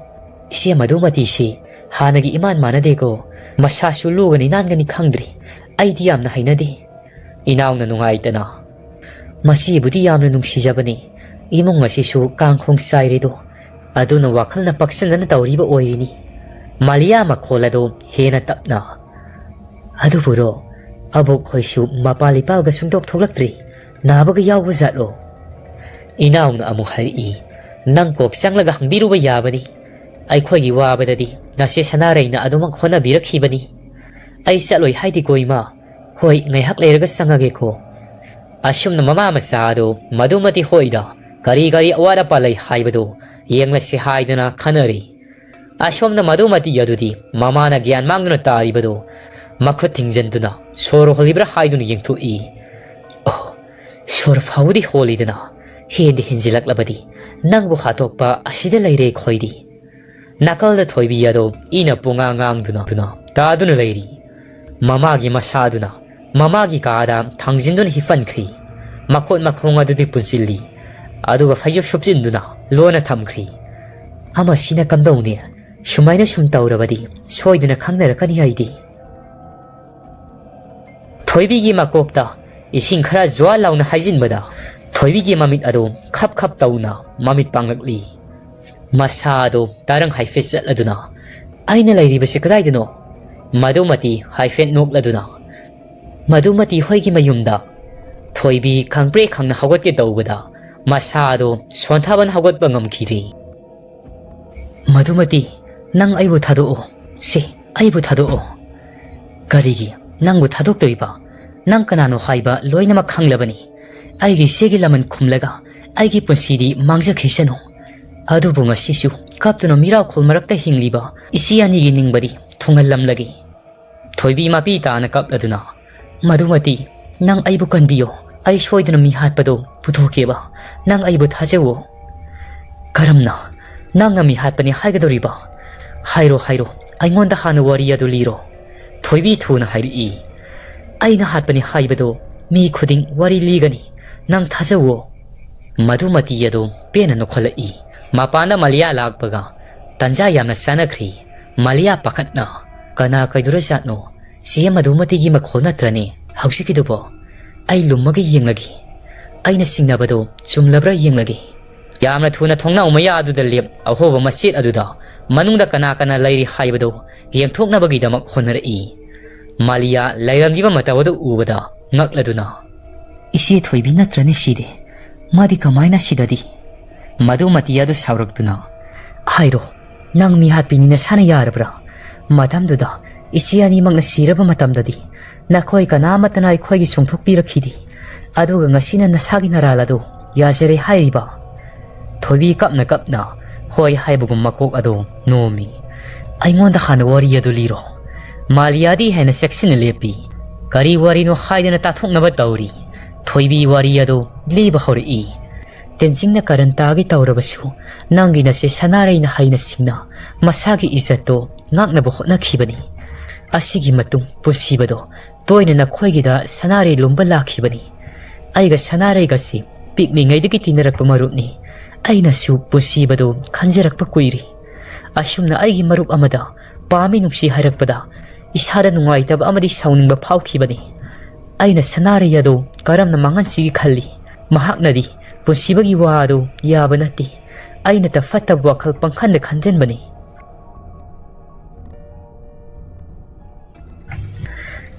ꯏꯆꯦ ꯃꯗꯨꯃꯇꯤꯁꯤ ꯍꯥꯟꯅꯒꯤ ꯏꯃꯥꯟ ꯃꯥꯟꯅꯗꯦꯀꯣ꯫ ꯃꯁꯥꯁꯨ ꯂꯨꯒꯅꯤ ꯅꯥꯟꯒꯅꯤ ꯈꯪꯗ꯭ꯔꯤ꯫ ꯑꯩꯗꯤ ꯌꯥꯝꯅ ꯍꯩꯅꯗꯦ꯫" ꯏꯅꯥꯎꯅ ꯅꯨꯡꯉꯥꯏꯇꯅ, "ꯃꯁꯤꯕꯨꯗꯤ ꯌꯥꯝꯅ ꯅꯨꯡꯁꯤꯖꯕꯅꯤ꯫ ꯏꯃꯨꯡ ꯑꯁꯤꯁꯨ ꯀꯥꯡꯈꯣꯡ ꯆꯥꯏꯔꯦꯗꯣ꯫ ꯑꯗꯨꯅ ꯋꯥꯈꯜꯅ ꯄꯥꯛꯁꯟꯗꯅ ꯇꯧꯔꯤꯕ ꯑꯣꯏꯔꯤꯅꯤ꯫" ꯃꯥꯂꯤꯌꯥ ꯃꯈꯣꯜ ꯑꯗꯨ ꯍꯦꯟꯅ ꯇꯞꯅ, "ꯑꯗꯨꯕꯨꯔꯣ, ꯑꯕꯣꯛ ꯈꯣꯏꯁꯨ ꯃꯄꯥꯜ ꯏꯄꯥꯜꯒ ꯁꯨꯡꯊꯣꯛ ꯊꯣꯛꯂꯛꯇ꯭ꯔꯤ꯫ ꯅꯥꯕꯒ ꯌꯥꯎꯕ ꯖꯥꯠꯂꯣ?" ꯏꯅꯥꯎꯅ ꯑꯃꯨꯛ ꯍꯥꯏꯔꯛꯏ, "ꯅꯪ ꯀꯣꯛ ꯆꯪꯂꯒ ꯍꯪꯕꯤꯔꯨꯕ ꯌꯥꯕꯅꯤ꯫ ꯑꯩꯈꯣꯏꯒꯤ ꯋꯥꯕꯗꯗꯤ ꯅꯆꯦ ꯁꯅꯥꯔꯩꯅ ꯑꯗꯨꯃꯛ ꯍꯣꯠꯅꯕꯤꯔꯛꯈꯤꯕꯅꯤ꯫ ꯑꯩ ꯆꯠꯂꯣꯏ ꯍꯥꯏꯗꯦꯀꯣ ꯏꯃꯥ꯫ ꯍꯣꯏ, ꯉꯥꯏꯍꯥꯛ ꯂꯩꯔꯒ ꯆꯪꯉꯒꯦꯀꯣ꯫" ꯑꯁꯨꯝꯅ ꯃꯃꯥ ꯃꯆꯥ ꯑꯗꯨ ꯃꯗꯨꯃꯇꯤ ꯍꯣꯏꯗ ꯀꯔꯤ ꯀꯔꯤ ꯑꯋꯥꯠ ꯑꯄꯥ ꯂꯩ ꯍꯥꯏꯕꯗꯨ ꯌꯦꯡꯂꯁꯤ ꯍꯥꯏꯗꯨꯅ ꯈꯟꯅꯔꯤ꯫ ꯑꯁꯣꯝꯗ ꯃꯗꯨꯃꯇꯤ ꯑꯗꯨꯗꯤ ꯃꯃꯥꯅ ꯒ꯭ꯌꯥꯟ ꯃꯥꯡꯗꯨꯅ ꯇꯥꯔꯤꯕꯗꯨ ꯃꯈꯨꯠ ꯊꯤꯡꯖꯤꯟꯗꯨꯅ ꯁꯣꯔ ꯍꯣꯜꯂꯤꯕ꯭ꯔꯥ ꯍꯥꯏꯗꯨꯅ ꯌꯦꯡꯊꯣꯛꯏ꯫ "ꯑꯣ, ꯁꯣꯔ ꯐꯥꯎꯕꯗꯤ ꯍꯣꯜꯂꯤꯗꯅ, ꯍꯦꯟꯗꯤ ꯍꯦꯟꯖꯤꯜꯂꯛꯂꯕꯗꯤ ꯅꯪꯕꯨ ꯍꯥꯠꯇꯣꯛꯄ ꯑꯁꯤꯗ ꯂꯩꯔꯦ ꯑꯩꯈꯣꯏꯗꯤ꯫" ꯅꯥꯀꯜꯗ ꯊꯣꯏꯕꯤ ꯑꯗꯣ ꯏꯅ ꯄꯨꯡꯉꯥꯡ ꯉꯥꯡꯗꯨꯅ ꯇꯥꯗꯨꯅ ꯂꯩꯔꯤ꯫ ꯃꯃꯥꯒꯤ ꯃꯁꯥꯗꯨꯅ ꯃꯃꯥꯒꯤ ꯀꯥꯗ ꯊꯥꯡꯖꯤꯟꯗꯨꯅ ꯍꯤꯞꯍꯟꯈ꯭ꯔꯤ꯫ ꯃꯈꯣꯠ ꯃꯈꯣꯡ ꯑꯗꯨꯗꯤ ꯄꯨꯟꯁꯤꯜꯂꯤ꯫ ꯑꯗꯨꯒ ꯐꯩꯖꯨꯞ ꯁꯨꯞꯆꯤꯟꯗꯨꯅ ꯂꯣꯟꯅ ꯊꯝꯈ꯭ꯔꯤ꯫ "ꯑꯃꯁꯤꯅ ꯀꯝꯗꯧꯅꯤ? ꯁꯨꯃꯥꯏꯅ ꯁꯨꯝ ꯇꯧꯔꯕꯗꯤ ꯁꯣꯏꯗꯅ ꯈꯪꯅꯔꯛꯀꯅꯤ ꯑꯩꯗꯤ꯫" ꯊꯣꯏꯕꯤꯒꯤ ꯃꯀꯣꯛꯇ ꯏꯁꯤꯡ ꯈꯔ ꯖ꯭ꯋꯥ ꯂꯥꯎꯅ ꯍꯩꯖꯤꯟꯕꯗ ꯊꯣꯏꯕꯤꯒꯤ ꯃꯃꯤꯠ ꯑꯗꯨ ꯈꯞ ꯈꯞ ꯇꯧꯅ ꯃꯃꯤꯠ ꯄꯥꯡꯂꯛꯂꯤ꯫ ꯃꯁꯥ ꯑꯗꯨ ꯇꯔꯪ ꯍꯥꯏꯐꯦꯠ ꯆꯠꯂꯗꯨꯅ, "ꯑꯩꯅ ꯂꯩꯔꯤꯕꯁꯤ ꯀꯗꯥꯏꯗꯅꯣ?" ꯃꯗꯨꯃꯇꯤ ꯍꯥꯏꯐꯦꯠ ꯅꯣꯛꯂꯗꯨꯅ, "ꯃꯗꯨꯃꯇꯤ ꯍꯣꯏꯒꯤ ꯃꯌꯨꯝꯗ꯫" ꯊꯣꯏꯕꯤ ꯈꯪꯄ꯭ꯔꯦꯛ ꯈꯪꯅ ꯍꯧꯒꯠꯀꯦ ꯇꯧꯕꯗ, ꯃꯁꯥ ꯑꯗꯨ ꯁꯣꯟꯊꯕꯅ ꯍꯧꯒꯠꯄ ꯉꯝꯈꯤꯗ꯭ꯔꯤ꯫ "ꯃꯗꯨꯃꯇꯤ, ꯅꯪ ꯑꯩꯕꯨ ꯊꯥꯗꯣꯛꯑꯣ꯫ ꯁꯤ, ꯑꯩꯕꯨ ꯊꯥꯗꯣꯛꯑꯣ꯫" "ꯀꯔꯤꯒꯤ ꯅꯪꯕꯨ ꯊꯥꯗꯣꯛꯇꯣꯏꯕ? ꯅꯪ ꯀꯅꯥꯅꯣ ꯍꯥꯏꯕ ꯂꯣꯏꯅꯃꯛ ꯈꯪꯂꯕꯅꯤ꯫ ꯑꯩꯒꯤ ꯏꯆꯦꯒꯤ ꯂꯃꯟ ꯈꯨꯝꯂꯒ ꯑꯩꯒꯤ ꯄꯨꯟꯁꯤꯗꯤ ꯃꯥꯡꯖꯈꯤꯁꯅꯨ꯫ ꯑꯗꯨꯕꯨ ꯉꯁꯤꯁꯨ ꯀꯞꯇꯨꯅ ꯃꯤꯔꯥꯎꯈꯣꯜ ꯃꯔꯛꯇ ꯍꯤꯡꯂꯤꯕ ꯏꯆꯦ ꯑꯅꯤꯒꯤ ꯅꯤꯡꯕꯗꯤ ꯊꯨꯡꯍꯜꯂꯝꯂꯒꯦ꯫" ꯊꯣꯏꯕꯤ ꯃꯄꯤ ꯇꯥꯅ ꯀꯞꯂꯗꯨꯅ, "ꯃꯗꯨꯃꯇꯤ, ꯅꯪ ꯑꯩꯕꯨ ꯀꯟꯕꯤꯌꯣ꯫ ꯑꯩ ꯁꯣꯏꯗꯅ ꯃꯤ ꯍꯥꯠꯄꯗꯣ ꯄꯨꯊꯣꯛꯀꯦꯕ꯫ ꯅꯪ ꯑꯩꯕꯨ ꯊꯥꯖꯧꯋꯣ꯫" "ꯀꯔꯝꯅ? ꯅꯪꯅ ꯃꯤ ꯍꯥꯠꯄꯅꯤ ꯍꯥꯏꯒꯗꯧꯔꯤꯕ? ꯍꯥꯏꯔꯣ, ꯍꯥꯏꯔꯣ, ꯑꯩꯉꯣꯟꯗ ꯍꯥꯟꯅ ꯋꯥꯔꯤ ꯑꯗꯨ ꯂꯤꯔꯣ꯫" ꯊꯣꯏꯕꯤ ꯊꯨꯅ ꯍꯥꯏꯔꯛꯏ꯫ "ꯑꯩꯅ ꯍꯥꯠꯄꯅꯤ ꯍꯥꯏꯕꯗꯣ ꯃꯤ ꯈꯨꯗꯤꯡ ꯋꯥꯔꯤ ꯂꯤꯒꯅꯤ꯫ ꯅꯪ ꯊꯥꯖꯧꯋꯣ꯫" ꯃꯗꯨꯃꯇꯤ ꯑꯗꯨ ꯄꯦꯟꯅ ꯅꯣꯛꯈꯠꯂꯛꯏ꯫ ꯃꯄꯥꯟꯗ ꯃꯂꯤꯌꯥ ꯂꯥꯛꯄꯒ ꯇꯟꯖꯥ ꯌꯥꯝꯅ ꯆꯥꯅꯈ꯭ꯔꯤ꯫ ꯃꯂꯤꯌꯥ ꯄꯥꯈꯠꯅ, "ꯀꯅꯥ ꯀꯩꯗꯧꯔꯖꯥꯠꯅꯣ? ꯆꯦ ꯃꯗꯨꯃꯇꯤꯒꯤ ꯃꯈꯣꯜ ꯅꯠꯇ꯭ꯔꯅꯦ ꯍꯧꯖꯤꯛꯀꯤꯗꯨꯕꯣ? ꯑꯩ ꯂꯨꯝꯃꯒ ꯌꯦꯡꯂꯒꯦ꯫ ꯑꯩꯅ ꯆꯤꯡꯅꯕꯗꯣ ꯆꯨꯝꯂꯕ꯭ꯔꯥ ꯌꯦꯡꯂꯒꯦ꯫" ꯌꯥꯝꯅ ꯊꯨꯅ ꯊꯣꯡꯅꯥꯎ ꯃꯌꯥ ꯑꯗꯨꯗ ꯂꯦꯞ ꯑꯍꯣꯕ ꯃꯆꯦꯠ ꯑꯗꯨꯗ ꯃꯅꯨꯡꯗ ꯀꯅꯥ ꯀꯅꯥ ꯂꯩꯔꯤ ꯍꯥꯏꯕꯗꯨ ꯌꯦꯡꯊꯣꯛꯅꯕꯒꯤꯗꯃꯛ ꯍꯣꯠꯅꯔꯛꯏ꯫ ꯃꯥꯂꯤꯌꯥ ꯂꯩꯔꯝꯂꯤꯕ ꯃꯇꯧ ꯑꯗꯨ ꯎꯕꯗ ꯉꯛꯂꯗꯨꯅ, "ꯏꯆꯦ ꯊꯣꯏꯕꯤ ꯅꯠꯇ꯭ꯔꯅꯦ ꯁꯤꯗꯤ? ꯃꯥꯗꯤ ꯀꯃꯥꯏꯅ ꯁꯤꯗꯗꯤ?" ꯃꯗꯨꯃꯇꯤ ꯑꯗꯨ ꯁꯥꯎꯔꯛꯇꯨꯅ, "ꯍꯥꯏꯔꯣ, ꯅꯪ ꯃꯤꯍꯥꯠꯄꯤꯅꯤ ꯅꯁꯥꯅ ꯌꯥꯔꯕ꯭ꯔꯥ? ꯃꯇꯝꯗꯨꯗ ꯏꯆꯦ ꯑꯅꯤꯃꯛꯅ ꯁꯤꯔꯕ ꯃꯇꯝꯗꯗꯤ ꯅꯈꯣꯏ ꯀꯅꯥꯃꯠꯇꯅ ꯑꯩꯈꯣꯏꯒꯤ ꯆꯣꯡꯊꯣꯛꯄꯤꯔꯛꯈꯤꯗꯦ꯫ ꯑꯗꯨꯒ ꯉꯁꯤꯅ ꯅꯁꯥꯒꯤ ꯅꯔꯥꯜ ꯑꯗꯨ ꯌꯥꯖꯔꯦ ꯍꯥꯏꯔꯤꯕ?" ꯊꯣꯏꯕꯤ ꯀꯞꯅ ꯀꯞꯅ ꯍꯣꯏ ꯍꯥꯏꯕꯒꯨꯝ ꯃꯀꯣꯛ ꯑꯗꯨ ꯅꯣꯝꯃꯤ꯫ "ꯑꯩꯉꯣꯟꯗ ꯍꯥꯟꯅ ꯋꯥꯔꯤ ꯑꯗꯨ ꯂꯤꯔꯣ꯫" ꯃꯥꯂꯤꯌꯥꯗꯤ ꯍꯦꯟꯅ ꯆꯦꯛꯁꯤꯟꯅ ꯂꯦꯞꯄꯤ꯫ ꯀꯔꯤ ꯋꯥꯔꯤꯅꯣ ꯍꯥꯏꯗꯅ ꯇꯥꯊꯣꯛꯅꯕ ꯇꯧꯔꯤ꯫ ꯊꯣꯏꯕꯤ ꯋꯥꯔꯤ ꯑꯗꯨ ꯂꯤꯕ ꯍꯧꯔꯛꯏ꯫ "ꯇꯦꯟꯖꯤꯡꯅ ꯀꯔꯟ ꯇꯥꯒꯦ ꯇꯧꯔꯕꯁꯨ ꯅꯪꯒꯤ ꯅꯆꯦ ꯁꯅꯥꯔꯩꯅ ꯍꯩꯅ ꯁꯤꯡꯅ ꯃꯁꯥꯒꯤ ꯏꯖꯠꯇꯣ ꯉꯥꯛꯅꯕ ꯍꯣꯠꯅꯈꯤꯕꯅꯤ꯫ ꯑꯁꯤꯒꯤ ꯃꯇꯨꯡ ꯄꯨꯟꯁꯤꯕꯗꯣ ꯇꯣꯏꯅ ꯅꯈꯣꯏꯒꯤꯗ ꯁꯅꯥꯔꯩ ꯂꯨꯝꯕ ꯂꯥꯛꯈꯤꯕꯅꯤ꯫ ꯑꯩꯒ ꯁꯅꯥꯔꯩꯒꯁꯤ ꯄꯤꯛꯂꯤꯉꯩꯗꯒꯤ ꯇꯤꯟꯅꯔꯛꯄ ꯃꯔꯨꯞꯅꯤ꯫ ꯑꯩꯅꯁꯨ ꯄꯨꯟꯁꯤꯕꯗꯣ ꯈꯟꯖꯔꯛꯄ ꯀꯨꯏꯔꯦ꯫ ꯑꯁꯨꯝꯅ ꯑꯩꯒꯤ ꯃꯔꯨꯞ ꯑꯃꯗ ꯄꯥꯝꯃꯤ ꯅꯨꯡꯁꯤ ꯍꯥꯏꯔꯛꯄꯗ ꯏꯁꯥꯗ ꯅꯨꯡꯉꯥꯏꯇꯕ ꯑꯃꯗꯤ ꯁꯥꯎꯅꯤꯡꯕ ꯐꯥꯎꯈꯤꯕꯅꯤ꯫ ꯑꯩꯅ ꯁꯅꯥꯔꯩ ꯑꯗꯨ ꯀꯔꯝꯅ ꯃꯥꯡꯍꯟꯁꯤꯒꯦ ꯈꯜꯂꯤ꯫ ꯃꯍꯥꯛꯅꯗꯤ ꯄꯨꯟꯁꯤꯕꯒꯤ ꯋꯥ ꯑꯗꯨ ꯌꯥꯕ ꯅꯠꯇꯦ꯫ ꯑꯩꯅꯇ ꯐꯠꯇꯕ ꯋꯥꯈꯜ ꯄꯪꯈꯟꯗ ꯈꯟꯖꯟꯕꯅꯤ꯫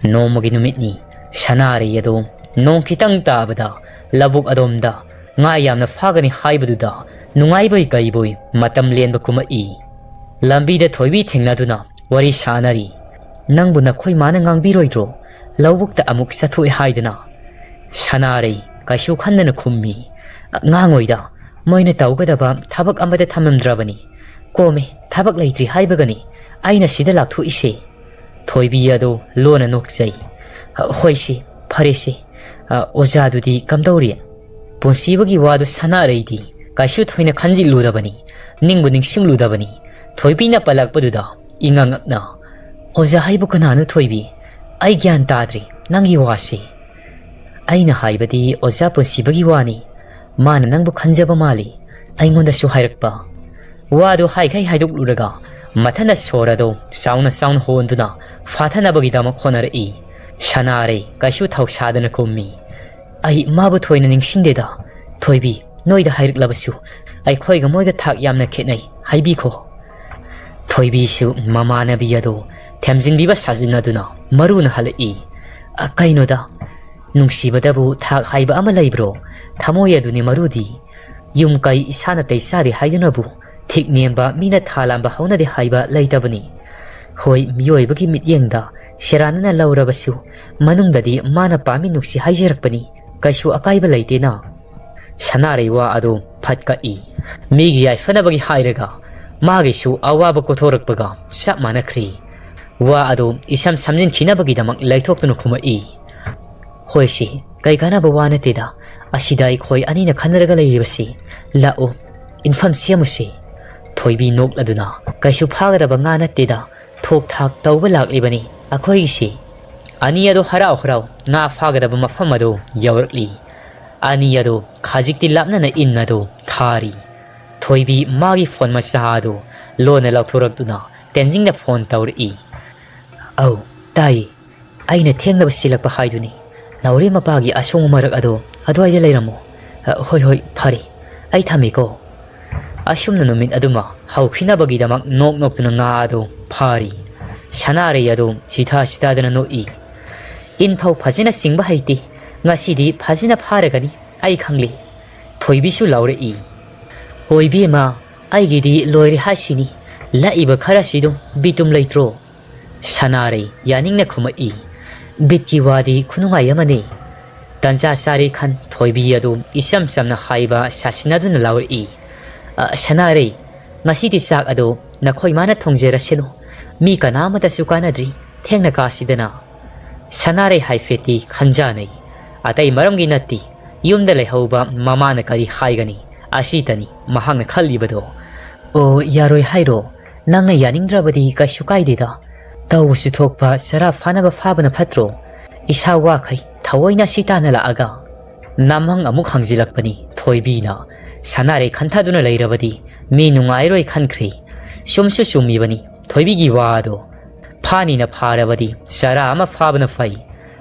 ꯅꯣꯡꯃꯒꯤ ꯅꯨꯃꯤꯠꯅꯤ꯫ ꯁꯅꯥꯔꯩ ꯑꯗꯣ ꯅꯣꯡ ꯈꯤꯇꯪ ꯇꯥꯕꯗ ꯂꯧꯕꯨꯛ ꯑꯗꯣꯝꯗ ꯉꯥ ꯌꯥꯝꯅ ꯐꯥꯒꯅꯤ ꯍꯥꯏꯕꯗꯨꯗ ꯅꯨꯡꯉꯥꯏꯕꯣꯏ ꯀꯩꯕꯣꯏ ꯃꯇꯝ ꯂꯦꯟꯕ ꯀꯨꯝꯃꯛꯏ꯫ ꯂꯝꯕꯤꯗ ꯊꯣꯏꯕꯤ ꯊꯦꯡꯅꯗꯨꯅ ꯋꯥꯔꯤ ꯁꯥꯅꯔꯤ꯫ "ꯅꯪꯕꯨ ꯅꯈꯣꯏ ꯃꯥꯅ ꯉꯥꯡꯕꯤꯔꯣꯏꯗ꯭ꯔꯣ? ꯂꯧꯕꯨꯛꯇ ꯑꯃꯨꯛ ꯆꯠꯊꯣꯛꯑꯦ ꯍꯥꯏꯗꯅ?" ꯁꯅꯥꯔꯩ ꯀꯩꯁꯨ ꯈꯟꯗꯅ ꯈꯨꯝꯃꯤ꯫ "ꯉꯥꯡꯉꯣꯏꯗ, ꯃꯣꯏꯅ ꯇꯧꯒꯗꯕ ꯊꯕꯛ ꯑꯃꯗ ꯊꯝꯂꯝꯗ꯭ꯔꯕꯅꯤ꯫ ꯀꯣꯝꯃꯦ, ꯊꯕꯛ ꯂꯩꯇ꯭ꯔꯤ ꯍꯥꯏꯕꯒꯅꯤ ꯑꯩꯅ ꯁꯤꯗ ꯂꯥꯛꯊꯣꯛꯏꯁꯦ꯫" ꯊꯣꯏꯕꯤ ꯑꯗꯨ ꯂꯣꯟꯅ ꯅꯣꯛꯆꯩ꯫ "ꯍꯣꯏꯁꯦ, ꯐꯔꯦꯁꯦ꯫ ꯑ, ꯑꯣꯖꯥꯗꯨꯗꯤ ꯀꯝꯗꯧꯔꯤ?" ꯄꯨꯟꯁꯤꯕꯒꯤ ꯋꯥꯗꯨ ꯁꯅꯥꯔꯩꯗꯤ ꯀꯩꯁꯨ ꯊꯣꯏꯅ ꯈꯟꯖꯤꯜꯂꯨꯗꯕꯅꯤ, ꯅꯤꯡꯕꯨ ꯅꯤꯡꯁꯤꯡꯂꯨꯗꯕꯅꯤ꯫ ꯊꯣꯏꯕꯤꯅ ꯄꯜꯂꯛꯄꯗꯨꯗ ꯏꯉꯛ ꯉꯛꯅ, "ꯑꯣꯖꯥ ꯍꯥꯏꯕꯨ ꯀꯅꯥꯅꯣ ꯊꯣꯏꯕꯤ? ꯑꯩ ꯒ꯭ꯌꯥꯟ ꯇꯥꯗ꯭ꯔꯦ ꯅꯪꯒꯤ ꯋꯥꯁꯤ꯫" "ꯑꯩꯅ ꯍꯥꯏꯕꯗꯤ ꯑꯣꯖꯥ ꯄꯨꯟꯁꯤꯕꯒꯤ ꯋꯥꯅꯤ꯫ ꯃꯥꯅ ꯅꯪꯕꯨ ꯈꯟꯖꯕ ꯃꯥꯜꯂꯤ, ꯑꯩꯉꯣꯟꯗꯁꯨ ꯍꯥꯏꯔꯛꯄ꯫" ꯋꯥꯗꯨ ꯍꯥꯏꯈꯩ ꯍꯥꯏꯗꯣꯛꯂꯨꯔꯒ ꯃꯊꯟꯗ ꯁꯣꯔ ꯑꯗꯨ ꯆꯥꯎꯅ ꯆꯥꯎꯅ ꯍꯣꯟꯗꯨꯅ ꯐꯥꯊꯅꯕꯒꯤꯗꯃꯛ ꯍꯣꯠꯅꯔꯛꯏ꯫ ꯁꯅꯥꯔꯩ ꯀꯩꯁꯨ ꯊꯧꯁꯥꯗꯅ ꯀꯨꯝꯃꯤ꯫ "ꯑꯩ ꯃꯥꯕꯨ ꯊꯣꯏꯅ ꯅꯤꯡꯁꯤꯡꯗꯦꯗ꯫ ꯊꯣꯏꯕꯤ, ꯅꯣꯏꯗ ꯍꯥꯏꯔꯛꯂꯕꯁꯨ ꯑꯩꯈꯣꯏꯒ ꯃꯣꯏꯒ ꯊꯥꯛ ꯌꯥꯝꯅ ꯈꯦꯠꯅꯩ, ꯍꯥꯏꯕꯤꯈꯣ꯫" ꯊꯣꯏꯕꯤꯁꯨ ꯃꯃꯥꯟꯅꯕꯤ ꯑꯗꯨ ꯊꯦꯝꯖꯤꯟꯕꯤꯕ ꯁꯥꯖꯤꯟꯅꯗꯨꯅ ꯃꯔꯨꯅ ꯍꯜꯂꯛꯏ꯫ "ꯑ, ꯀꯩꯅꯣꯗ, ꯅꯨꯡꯁꯤꯕꯗꯕꯨ ꯊꯥꯛ ꯍꯥꯏꯕ ꯑꯃ ꯂꯩꯕ꯭ꯔꯣ? ꯊꯃꯣꯏ ꯑꯗꯨꯅꯤ ꯃꯔꯨꯗꯤ꯫ ꯌꯨꯝ ꯀꯩ ꯏꯁꯥꯅ ꯇꯩ ꯆꯥꯔꯤ ꯍꯥꯏꯗꯨꯅꯕꯨ ꯊꯤꯛ ꯅꯦꯝꯕ ꯃꯤꯅ ꯊꯥ ꯂꯥꯝꯕ ꯍꯧꯅꯗꯦ ꯍꯥꯏꯕ ꯂꯩꯇꯕꯅꯤ꯫ ꯍꯣꯏ, ꯃꯤꯑꯣꯏꯕꯒꯤ ꯃꯤꯠꯌꯦꯡꯗ ꯁꯦꯔꯥꯟꯅꯅ ꯂꯧꯔꯕꯁꯨ ꯃꯅꯨꯡꯗꯗꯤ ꯃꯥꯅ ꯄꯥꯝꯃꯤ ꯅꯨꯡꯁꯤ ꯍꯥꯏꯖꯔꯛꯄꯅꯤ꯫ ꯀꯩꯁꯨ ꯑꯀꯥꯏꯕ ꯂꯩꯇꯦꯅ꯫" ꯁꯅꯥꯔꯩ ꯋꯥ ꯑꯗꯨ ꯐꯠ ꯀꯛꯏ꯫ ꯃꯤꯒꯤ ꯌꯥꯏꯐꯅꯕꯒꯤ ꯍꯥꯏꯔꯒ ꯃꯥꯒꯤꯁꯨ ꯑꯋꯥꯕ ꯀꯣꯊꯣꯔꯛꯄꯒ ꯆꯞ ꯃꯥꯟꯅꯈ꯭ꯔꯤ꯫ ꯋꯥ ꯑꯗꯨ ꯏꯁꯝ ꯁꯝꯖꯤꯟꯈꯤꯅꯕꯒꯤꯗꯃꯛ ꯂꯩꯊꯣꯛꯇꯨꯅ ꯈꯨꯝꯃꯛꯏ꯫ "ꯍꯣꯏꯁꯤ, ꯀꯩ ꯀꯥꯟꯅꯕ ꯋꯥ ꯅꯠꯇꯦꯗ꯫ ꯑꯁꯤꯗ ꯑꯩꯈꯣꯏ ꯑꯅꯤꯅ ꯈꯟꯅꯔꯒ ꯂꯩꯔꯤꯕꯁꯤ꯫ ꯂꯥꯛꯎ, ꯏꯟꯐꯝ ꯁꯦꯝꯃꯨꯁꯤ꯫" ꯊꯣꯏꯕꯤ ꯅꯣꯛꯂꯗꯨꯅ, "ꯀꯩꯁꯨ ꯐꯥꯒꯗꯕ ꯉꯥ ꯅꯠꯇꯦꯗ, ꯊꯣꯛ ꯊꯥꯛ ꯇꯧꯕ ꯂꯥꯛꯂꯤꯕꯅꯤ ꯑꯩꯈꯣꯏꯒꯤꯁꯤ꯫" ꯑꯅꯤ ꯑꯗꯨ ꯍꯔꯥꯎ ꯍꯔꯥꯎ ꯉꯥ ꯐꯥꯒꯗꯕ ꯃꯐꯝ ꯑꯗꯨ ꯌꯧꯔꯛꯂꯤ꯫ ꯑꯅꯤ ꯑꯗꯨ ꯈꯖꯤꯛꯇꯤ ꯂꯥꯞꯅꯅ ꯏꯟ ꯑꯗꯨ ꯊꯥꯔꯤ꯫ ꯊꯣꯏꯕꯤ ꯃꯥꯒꯤ ꯐꯣꯟ ꯃꯆꯥ ꯑꯗꯨ ꯂꯣꯟꯅ ꯂꯧꯊꯣꯔꯛꯇꯨꯅ ꯇꯦꯟꯖꯤꯡꯗ ꯐꯣꯟ ꯇꯧꯔꯛꯏ꯫ "ꯑꯧ, ꯇꯥꯏ꯫ ꯑꯩꯅ ꯊꯦꯡꯅꯕ ꯁꯤꯜꯂꯛꯄ ꯍꯥꯏꯗꯨꯅꯤ꯫ ꯅꯥꯎꯔꯦꯝ ꯃꯄꯥꯒꯤ ꯑꯁꯣꯡꯕ ꯃꯔꯛ ꯑꯗꯨ ꯑꯗꯨꯋꯥꯏꯗ ꯂꯩꯔꯝꯃꯣ꯫ "ꯑ, ꯍꯣꯏ, ꯍꯣꯏ, ꯐꯔꯦ꯫ ꯑꯩ ꯊꯝꯃꯤꯀꯣ"꯫ ꯑꯁꯨꯝꯅ ꯅꯨꯃꯤꯠ ꯑꯗꯨꯃ ꯍꯧꯈꯤꯅꯕꯒꯤꯗꯃꯛ ꯅꯣꯛ ꯅꯣꯛꯇꯨꯅ ꯉꯥ ꯑꯗꯨ ꯐꯥꯔꯤ꯫ ꯁꯅꯥꯔꯩ ꯑꯗꯨ ꯁꯤꯊꯥ ꯁꯤꯊꯥꯗꯅ ꯅꯣꯛꯏ꯫ "ꯏꯟꯐꯧ ꯐꯖꯅ ꯆꯤꯡꯕ ꯍꯩꯇꯦ꯫ ꯉꯁꯤꯗꯤ ꯐꯖꯅ ꯐꯥꯔꯒꯅꯤ꯫ ꯑꯩ ꯈꯪꯂꯦ"꯫ ꯊꯣꯏꯕꯤꯁꯨ ꯂꯥꯎꯔꯛꯏ꯫ "ꯍꯣ ꯏꯕꯦꯝꯃ, ꯑꯩꯒꯤꯗꯤ ꯂꯣꯏꯔꯦ ꯍꯥꯏꯁꯤꯅꯤ꯫ ꯂꯛꯏꯕ ꯈꯔꯁꯤ ꯑꯗꯨꯝ ꯕꯤꯇꯨꯝ ꯂꯩꯇ꯭ꯔꯣ?" ꯁꯅꯥꯔꯩ ꯌꯥꯅꯤꯡꯅ ꯈꯨꯝꯃꯛꯏ꯫ "ꯕꯤꯠꯀꯤ ꯋꯥꯗꯤ ꯈꯨꯅꯨꯡꯉꯥꯏ ꯑꯃꯅꯤ"꯫ ꯇꯟꯖꯥ ꯆꯥꯔꯦ ꯈꯟ ꯊꯣꯏꯕꯤ ꯑꯗꯨ ꯏꯆꯝ ꯆꯝꯅ ꯍꯥꯏꯕ ꯁꯥꯁꯤꯟꯅꯗꯨꯅ ꯂꯥꯎꯔꯛꯏ꯫ "ꯑ, ꯁꯅꯥꯔꯩ, ꯉꯁꯤꯗꯤ ꯆꯥꯛ ꯑꯗꯨ ꯅꯈꯣꯏ ꯃꯥꯅ ꯊꯣꯡꯖꯔꯁꯅꯨ꯫ ꯃꯤ ꯀꯅꯥ ꯑꯃꯠꯇꯁꯨ ꯀꯥꯟꯅꯗ꯭ꯔꯤ꯫ ꯊꯦꯡꯅ ꯀꯥꯁꯤꯗꯅ"꯫ ꯁꯅꯥꯔꯩ ꯍꯥꯏꯐꯦꯠꯇꯤ ꯈꯟꯖꯥꯅꯩ꯫ ꯑꯇꯩ ꯃꯔꯝꯒꯤ ꯅꯠꯇꯦ꯫ ꯌꯨꯝꯗ ꯂꯩꯍꯧꯕ ꯃꯃꯥꯅ ꯀꯔꯤ ꯍꯥꯏꯒꯅꯤ? ꯑꯁꯤꯇꯅꯤ ꯃꯍꯥꯛꯅ ꯈꯜꯂꯤꯕꯗꯣ꯫ "ꯑꯣ, ꯌꯥꯔꯣꯏ ꯍꯥꯏꯔꯣ? ꯅꯪꯅ ꯌꯥꯅꯤꯡꯗ꯭ꯔꯕꯗꯤ ꯀꯩꯁꯨ ꯀꯥꯏꯗꯦꯗ꯫ ꯇꯧꯕꯁꯨ ꯊꯣꯛꯄ ꯆꯔꯥ ꯐꯥꯅꯕ ꯐꯥꯕꯅ ꯐꯠꯇ꯭ꯔꯣ? ꯏꯁꯥ ꯋꯥꯈꯩ ꯊꯑꯣꯏꯅ ꯁꯤ ꯇꯥꯟꯅ ꯂꯥꯛꯑꯒ"꯫ ꯅꯝꯍꯪ ꯑꯃꯨꯛ ꯍꯪꯖꯤꯜꯂꯛꯄꯅꯤ ꯊꯣꯏꯕꯤꯅ꯫ ꯁꯅꯥꯔꯩ ꯈꯟꯊꯗꯨꯅ ꯂꯩꯔꯕꯗꯤ ꯃꯤ ꯅꯨꯡꯉꯥꯏꯔꯣꯏ ꯈꯟꯈ꯭ꯔꯦ꯫ ꯆꯨꯝꯁꯨ ꯆꯨꯝꯃꯤꯕꯅꯤ ꯊꯣꯏꯕꯤꯒꯤ ꯋꯥꯗꯣ꯫ ꯐꯥꯅꯤꯅ ꯐꯥꯔꯕꯗꯤ ꯆꯔꯥ ꯑꯃ ꯐꯥꯕꯅ ꯐꯩ꯫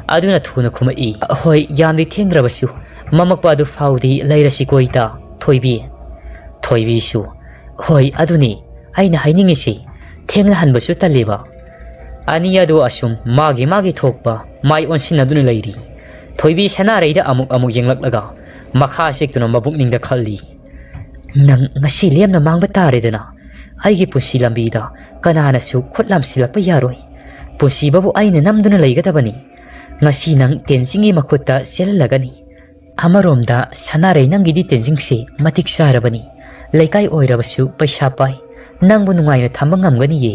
ꯑꯗꯨꯅ ꯊꯨꯅ ꯈꯨꯝꯃꯛꯏ꯫ "ꯍꯣꯏ, ꯌꯥꯝꯗꯤ ꯊꯦꯡꯗ꯭ꯔꯕꯁꯨ ꯃꯃꯛꯄ ꯑꯗꯨ ꯐꯥꯎꯗꯤ ꯂꯩꯔꯁꯤꯀꯣ ꯏꯇꯥ, ꯊꯣꯏꯕꯤ"꯫ ꯊꯣꯏꯕꯤꯁꯨ, "ꯍꯣꯏ, ꯑꯗꯨꯅꯤ ꯑꯩꯅ ꯍꯥꯏꯅꯤꯡꯉꯤꯁꯤ꯫ ꯊꯦꯡꯅꯍꯟꯕꯁꯨ ꯇꯜꯂꯤꯕ"꯫ ꯑꯅꯤ ꯑꯗꯨ ꯑꯁꯨꯝ ꯃꯥꯒꯤ ꯃꯥꯒꯤ ꯊꯣꯛꯄ ꯃꯥꯏ ꯑꯣꯟꯁꯤꯟꯅꯗꯨꯅ ꯂꯩꯔꯤ꯫ ꯊꯣꯏꯕꯤ ꯁꯅꯥꯔꯩꯗ ꯑꯃꯨꯛ ꯑꯃꯨꯛ ꯌꯦꯡꯂꯛꯂꯒ ꯃꯈꯥ ꯆꯦꯛꯇꯨꯅ ꯃꯕꯨꯛꯅꯤꯡꯗ ꯈꯜꯂꯤ꯫ "ꯅꯪ ꯉꯁꯤ ꯂꯦꯝꯅ ꯃꯥꯡꯕ ꯇꯥꯔꯦꯗꯅ꯫ ꯑꯩꯒꯤ ꯄꯨꯟꯁꯤ ꯂꯝꯕꯤꯗ ꯀꯅꯥꯅꯁꯨ ꯈꯨꯠ ꯂꯥꯝꯁꯤꯜꯂꯛꯄ ꯌꯥꯔꯣꯏ꯫ ꯄꯨꯟꯁꯤꯕꯕꯨ ꯑꯩꯅ ꯅꯝꯗꯨꯅ ꯂꯩꯒꯗꯕꯅꯤ꯫ ꯉꯁꯤ ꯅꯪ ꯇꯦꯟꯖꯤꯡꯒꯤ ꯃꯈꯨꯠꯇ ꯆꯦꯜꯍꯜꯂꯒꯅꯤ꯫ ꯑꯃꯔꯣꯝꯗ ꯁꯅꯥꯔꯩ, ꯅꯪꯒꯤꯗꯤ ꯇꯦꯟꯖꯤꯡꯁꯦ ꯃꯇꯤꯛ ꯆꯥꯔꯕꯅꯤ꯫ ꯂꯩꯀꯥꯏ ꯑꯣꯏꯔꯕꯁꯨ ꯄꯩꯁꯥ ꯄꯥꯏ꯫ ꯅꯪꯕꯨ ꯅꯨꯡꯉꯥꯏꯅ ꯊꯝꯕ ꯉꯝꯒꯅꯤꯌꯦ"꯫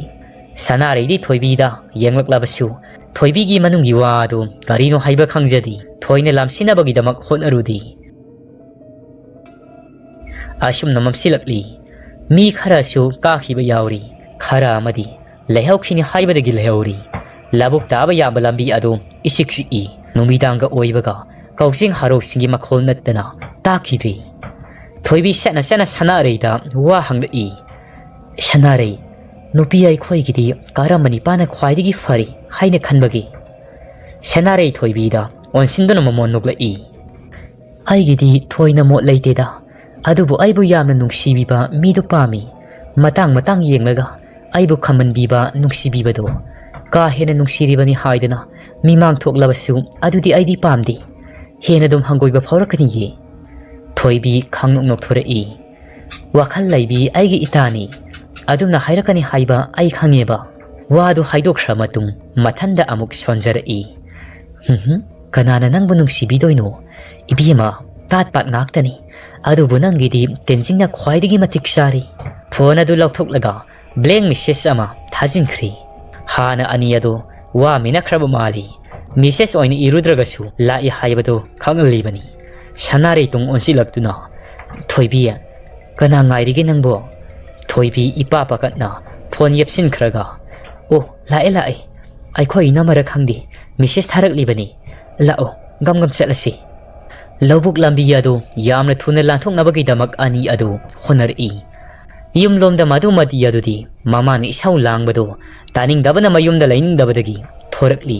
ꯁꯅꯥꯔꯩꯗꯤ ꯊꯣꯏꯕꯤꯗ ꯌꯦꯡꯂꯛꯂꯕꯁꯨ ꯊꯣꯏꯕꯤꯒꯤ ꯃꯅꯨꯡꯒꯤ ꯋꯥ ꯑꯗꯨ ꯀꯔꯤꯅꯣ ꯍꯥꯏꯕ ꯈꯪꯖꯗꯦ꯫ ꯊꯣꯏꯅ ꯂꯥꯝꯁꯤꯟꯅꯕꯒꯤꯗꯃꯛ ꯍꯣꯠꯅꯔꯨꯗꯦ꯫ ꯑꯁꯨꯝꯅ ꯃꯝꯁꯤꯜꯂꯛꯂꯤ꯫ ꯃꯤ ꯈꯔꯁꯨ ꯀꯥꯈꯤꯕ ꯌꯥꯎꯔꯤ, ꯈꯔ ꯑꯃꯗꯤ ꯂꯩꯍꯧꯈꯤꯅꯤ ꯍꯥꯏꯕꯗꯒꯤ ꯂꯩꯍꯧꯔꯤ꯫ ꯂꯧꯕꯨꯛ ꯇꯥꯕ ꯌꯥꯕ ꯂꯝꯕꯤ ꯑꯗꯨ ꯏꯆꯤꯛ ꯆꯤꯛꯏ꯫ ꯅꯨꯃꯤꯗꯥꯡꯒ ꯑꯣꯏꯕꯒ ꯀꯧꯖꯦꯡ ꯍꯥꯔꯧꯁꯤꯡꯒꯤ ꯃꯈꯣꯜ ꯅꯠꯇꯅ ꯇꯥꯈꯤꯗ꯭ꯔꯤ꯫ ꯊꯣꯏꯕꯤ ꯆꯠꯅ ꯆꯠꯅ ꯁꯅꯥꯔꯩꯗ ꯋꯥ ꯍꯪꯂꯛꯏ꯫ "ꯁꯅꯥꯔꯩ, ꯅꯨꯄꯤ ꯑꯩꯈꯣꯏꯒꯤꯗꯤ ꯀꯔꯝꯕ ꯅꯤꯄꯥꯅ ꯈ꯭ꯋꯥꯏꯗꯒꯤ ꯐꯔꯤ ꯍꯥꯏꯅ ꯈꯟꯕꯒꯦ?" ꯁꯅꯥꯔꯩ ꯊꯣꯏꯕꯤꯗ ꯑꯣꯟꯁꯤꯟꯗꯨꯅ ꯃꯃꯣꯟ ꯅꯣꯛꯂꯛꯏ꯫ ꯑꯩꯒꯤꯗꯤ ꯊꯣꯏꯅ ꯃꯣꯠ ꯂꯩꯇꯦꯗ, ꯑꯗꯨꯕꯨ ꯑꯩꯕꯨ ꯌꯥꯝꯅ ꯅꯨꯡꯁꯤꯕꯤꯕ ꯃꯤꯗꯨ ꯄꯥꯝꯃꯤ꯫ ꯃꯇꯥꯡ ꯃꯇꯥꯡ ꯌꯦꯡꯂꯒ ꯑꯩꯕꯨ ꯈꯝꯍꯟꯕꯤꯕ, ꯅꯨꯡꯁꯤꯕꯤꯕꯗꯣ꯫ ꯀꯥ ꯍꯦꯟꯅ ꯅꯨꯡꯁꯤꯔꯤꯕꯅꯤ ꯍꯥꯏꯗꯅ ꯃꯤꯃꯥꯡ ꯊꯣꯛꯂꯕꯁꯨ ꯑꯗꯨꯗꯤ ꯑꯩꯗꯤ ꯄꯥꯝꯗꯦ꯫ ꯍꯦꯟꯅ ꯑꯗꯨꯝ ꯍꯪꯒꯣꯏꯕ ꯐꯥꯎꯔꯛꯀꯅꯤꯌꯦ꯫ ꯊꯣꯏꯕꯤ ꯈꯪꯅꯣꯛ ꯅꯣꯛꯊꯣꯔꯛꯏ꯫ ꯋꯥꯈꯜ ꯂꯩꯕꯤ ꯑꯩꯒꯤ ꯏꯇꯥꯅꯤ꯫ ꯑꯗꯨꯝꯅ ꯍꯥꯏꯔꯛꯀꯅꯤ ꯍꯥꯏꯕ ꯑꯩ ꯈꯪꯉꯦꯕ꯫ ꯋꯥꯗꯨ ꯍꯥꯏꯗꯣꯛꯈ꯭ꯔ ꯃꯇꯨꯡ ꯃꯊꯟꯗ ꯑꯃꯨꯛ ꯁꯣꯟꯖꯔꯛꯏ꯫ "ꯍꯨꯝ ꯍꯨꯝ, ꯀꯅꯥꯅ ꯅꯪꯕꯨ ꯅꯨꯡꯁꯤꯕꯤꯗꯣꯏꯅꯣ? ꯏꯕꯦꯝꯃ, ꯇꯥꯠ ꯄꯥꯠ ꯉꯥꯛꯇꯅꯤ꯫ ꯑꯗꯨꯕꯨ ꯅꯪꯒꯤꯗꯤ ꯇꯦꯟꯖꯤꯡꯅ ꯈ꯭ꯋꯥꯏꯗꯒꯤ ꯃꯇꯤꯛ ꯆꯥꯔꯤ꯫" ꯐꯣꯟ ꯑꯗꯨ ꯂꯧꯊꯣꯛꯂꯒ blank message ꯑꯃ ꯊꯥꯖꯤꯟꯈ꯭ꯔꯤ꯫ ꯍꯥꯟꯅ ꯑꯅꯤ ꯑꯗꯨ ꯋꯥ ꯃꯤꯅꯈ꯭ꯔꯕ ꯃꯥꯜꯂꯤ꯫ Message ꯑꯣꯏꯅ ꯏꯔꯨꯗ꯭ꯔꯒꯁꯨ ꯂꯥꯛꯏ ꯍꯥꯏꯕꯗꯨ ꯈꯪꯍꯜꯂꯤꯕꯅꯤ꯫ ꯁꯅꯥꯔꯩ ꯇꯨꯡ ꯑꯣꯟꯁꯤꯜꯂꯛꯇꯨꯅ, "ꯊꯣꯏꯕꯤ, ꯀꯅꯥ ꯉꯥꯏꯔꯤꯒꯦ ꯅꯪꯕꯣ?" ꯊꯣꯏꯕꯤ ꯏꯄꯥ ꯄꯥꯈꯠꯅ ꯐꯣꯟ ꯌꯦꯞꯁꯤꯟꯈ꯭ꯔꯒ, "ꯑꯣ, ꯂꯥꯛꯑꯦ, ꯂꯥꯛꯑꯦ꯫ ꯑꯩꯈꯣꯏ ꯏꯅꯝꯃꯔ ꯈꯪꯗꯦ, message ꯊꯥꯔꯛꯂꯤꯕꯅꯤ꯫ ꯂꯥꯛꯑꯣ, ꯒꯝ ꯒꯝ ꯆꯠꯂꯁꯤ꯫" ꯂꯧꯕꯨꯛ ꯂꯝꯕꯤ ꯑꯗꯨ ꯌꯥꯝꯅ ꯊꯨꯅ ꯂꯥꯟꯊꯣꯛꯅꯕꯒꯤꯗꯃꯛ ꯑꯅꯤ ꯑꯗꯨ ꯍꯣꯠꯅꯔꯛꯏ꯫ ꯌꯨꯝꯂꯣꯝꯗ ꯃꯗꯨꯃꯗꯤ ꯑꯗꯨꯗꯤ ꯃꯃꯥꯅ ꯏꯁꯧ ꯂꯥꯡꯕꯗꯨ ꯇꯥꯅꯤꯡꯗꯕꯅ ꯃꯌꯨꯝꯗ ꯂꯩꯅꯤꯡꯗꯕꯗꯒꯤ ꯊꯣꯔꯛꯂꯤ꯫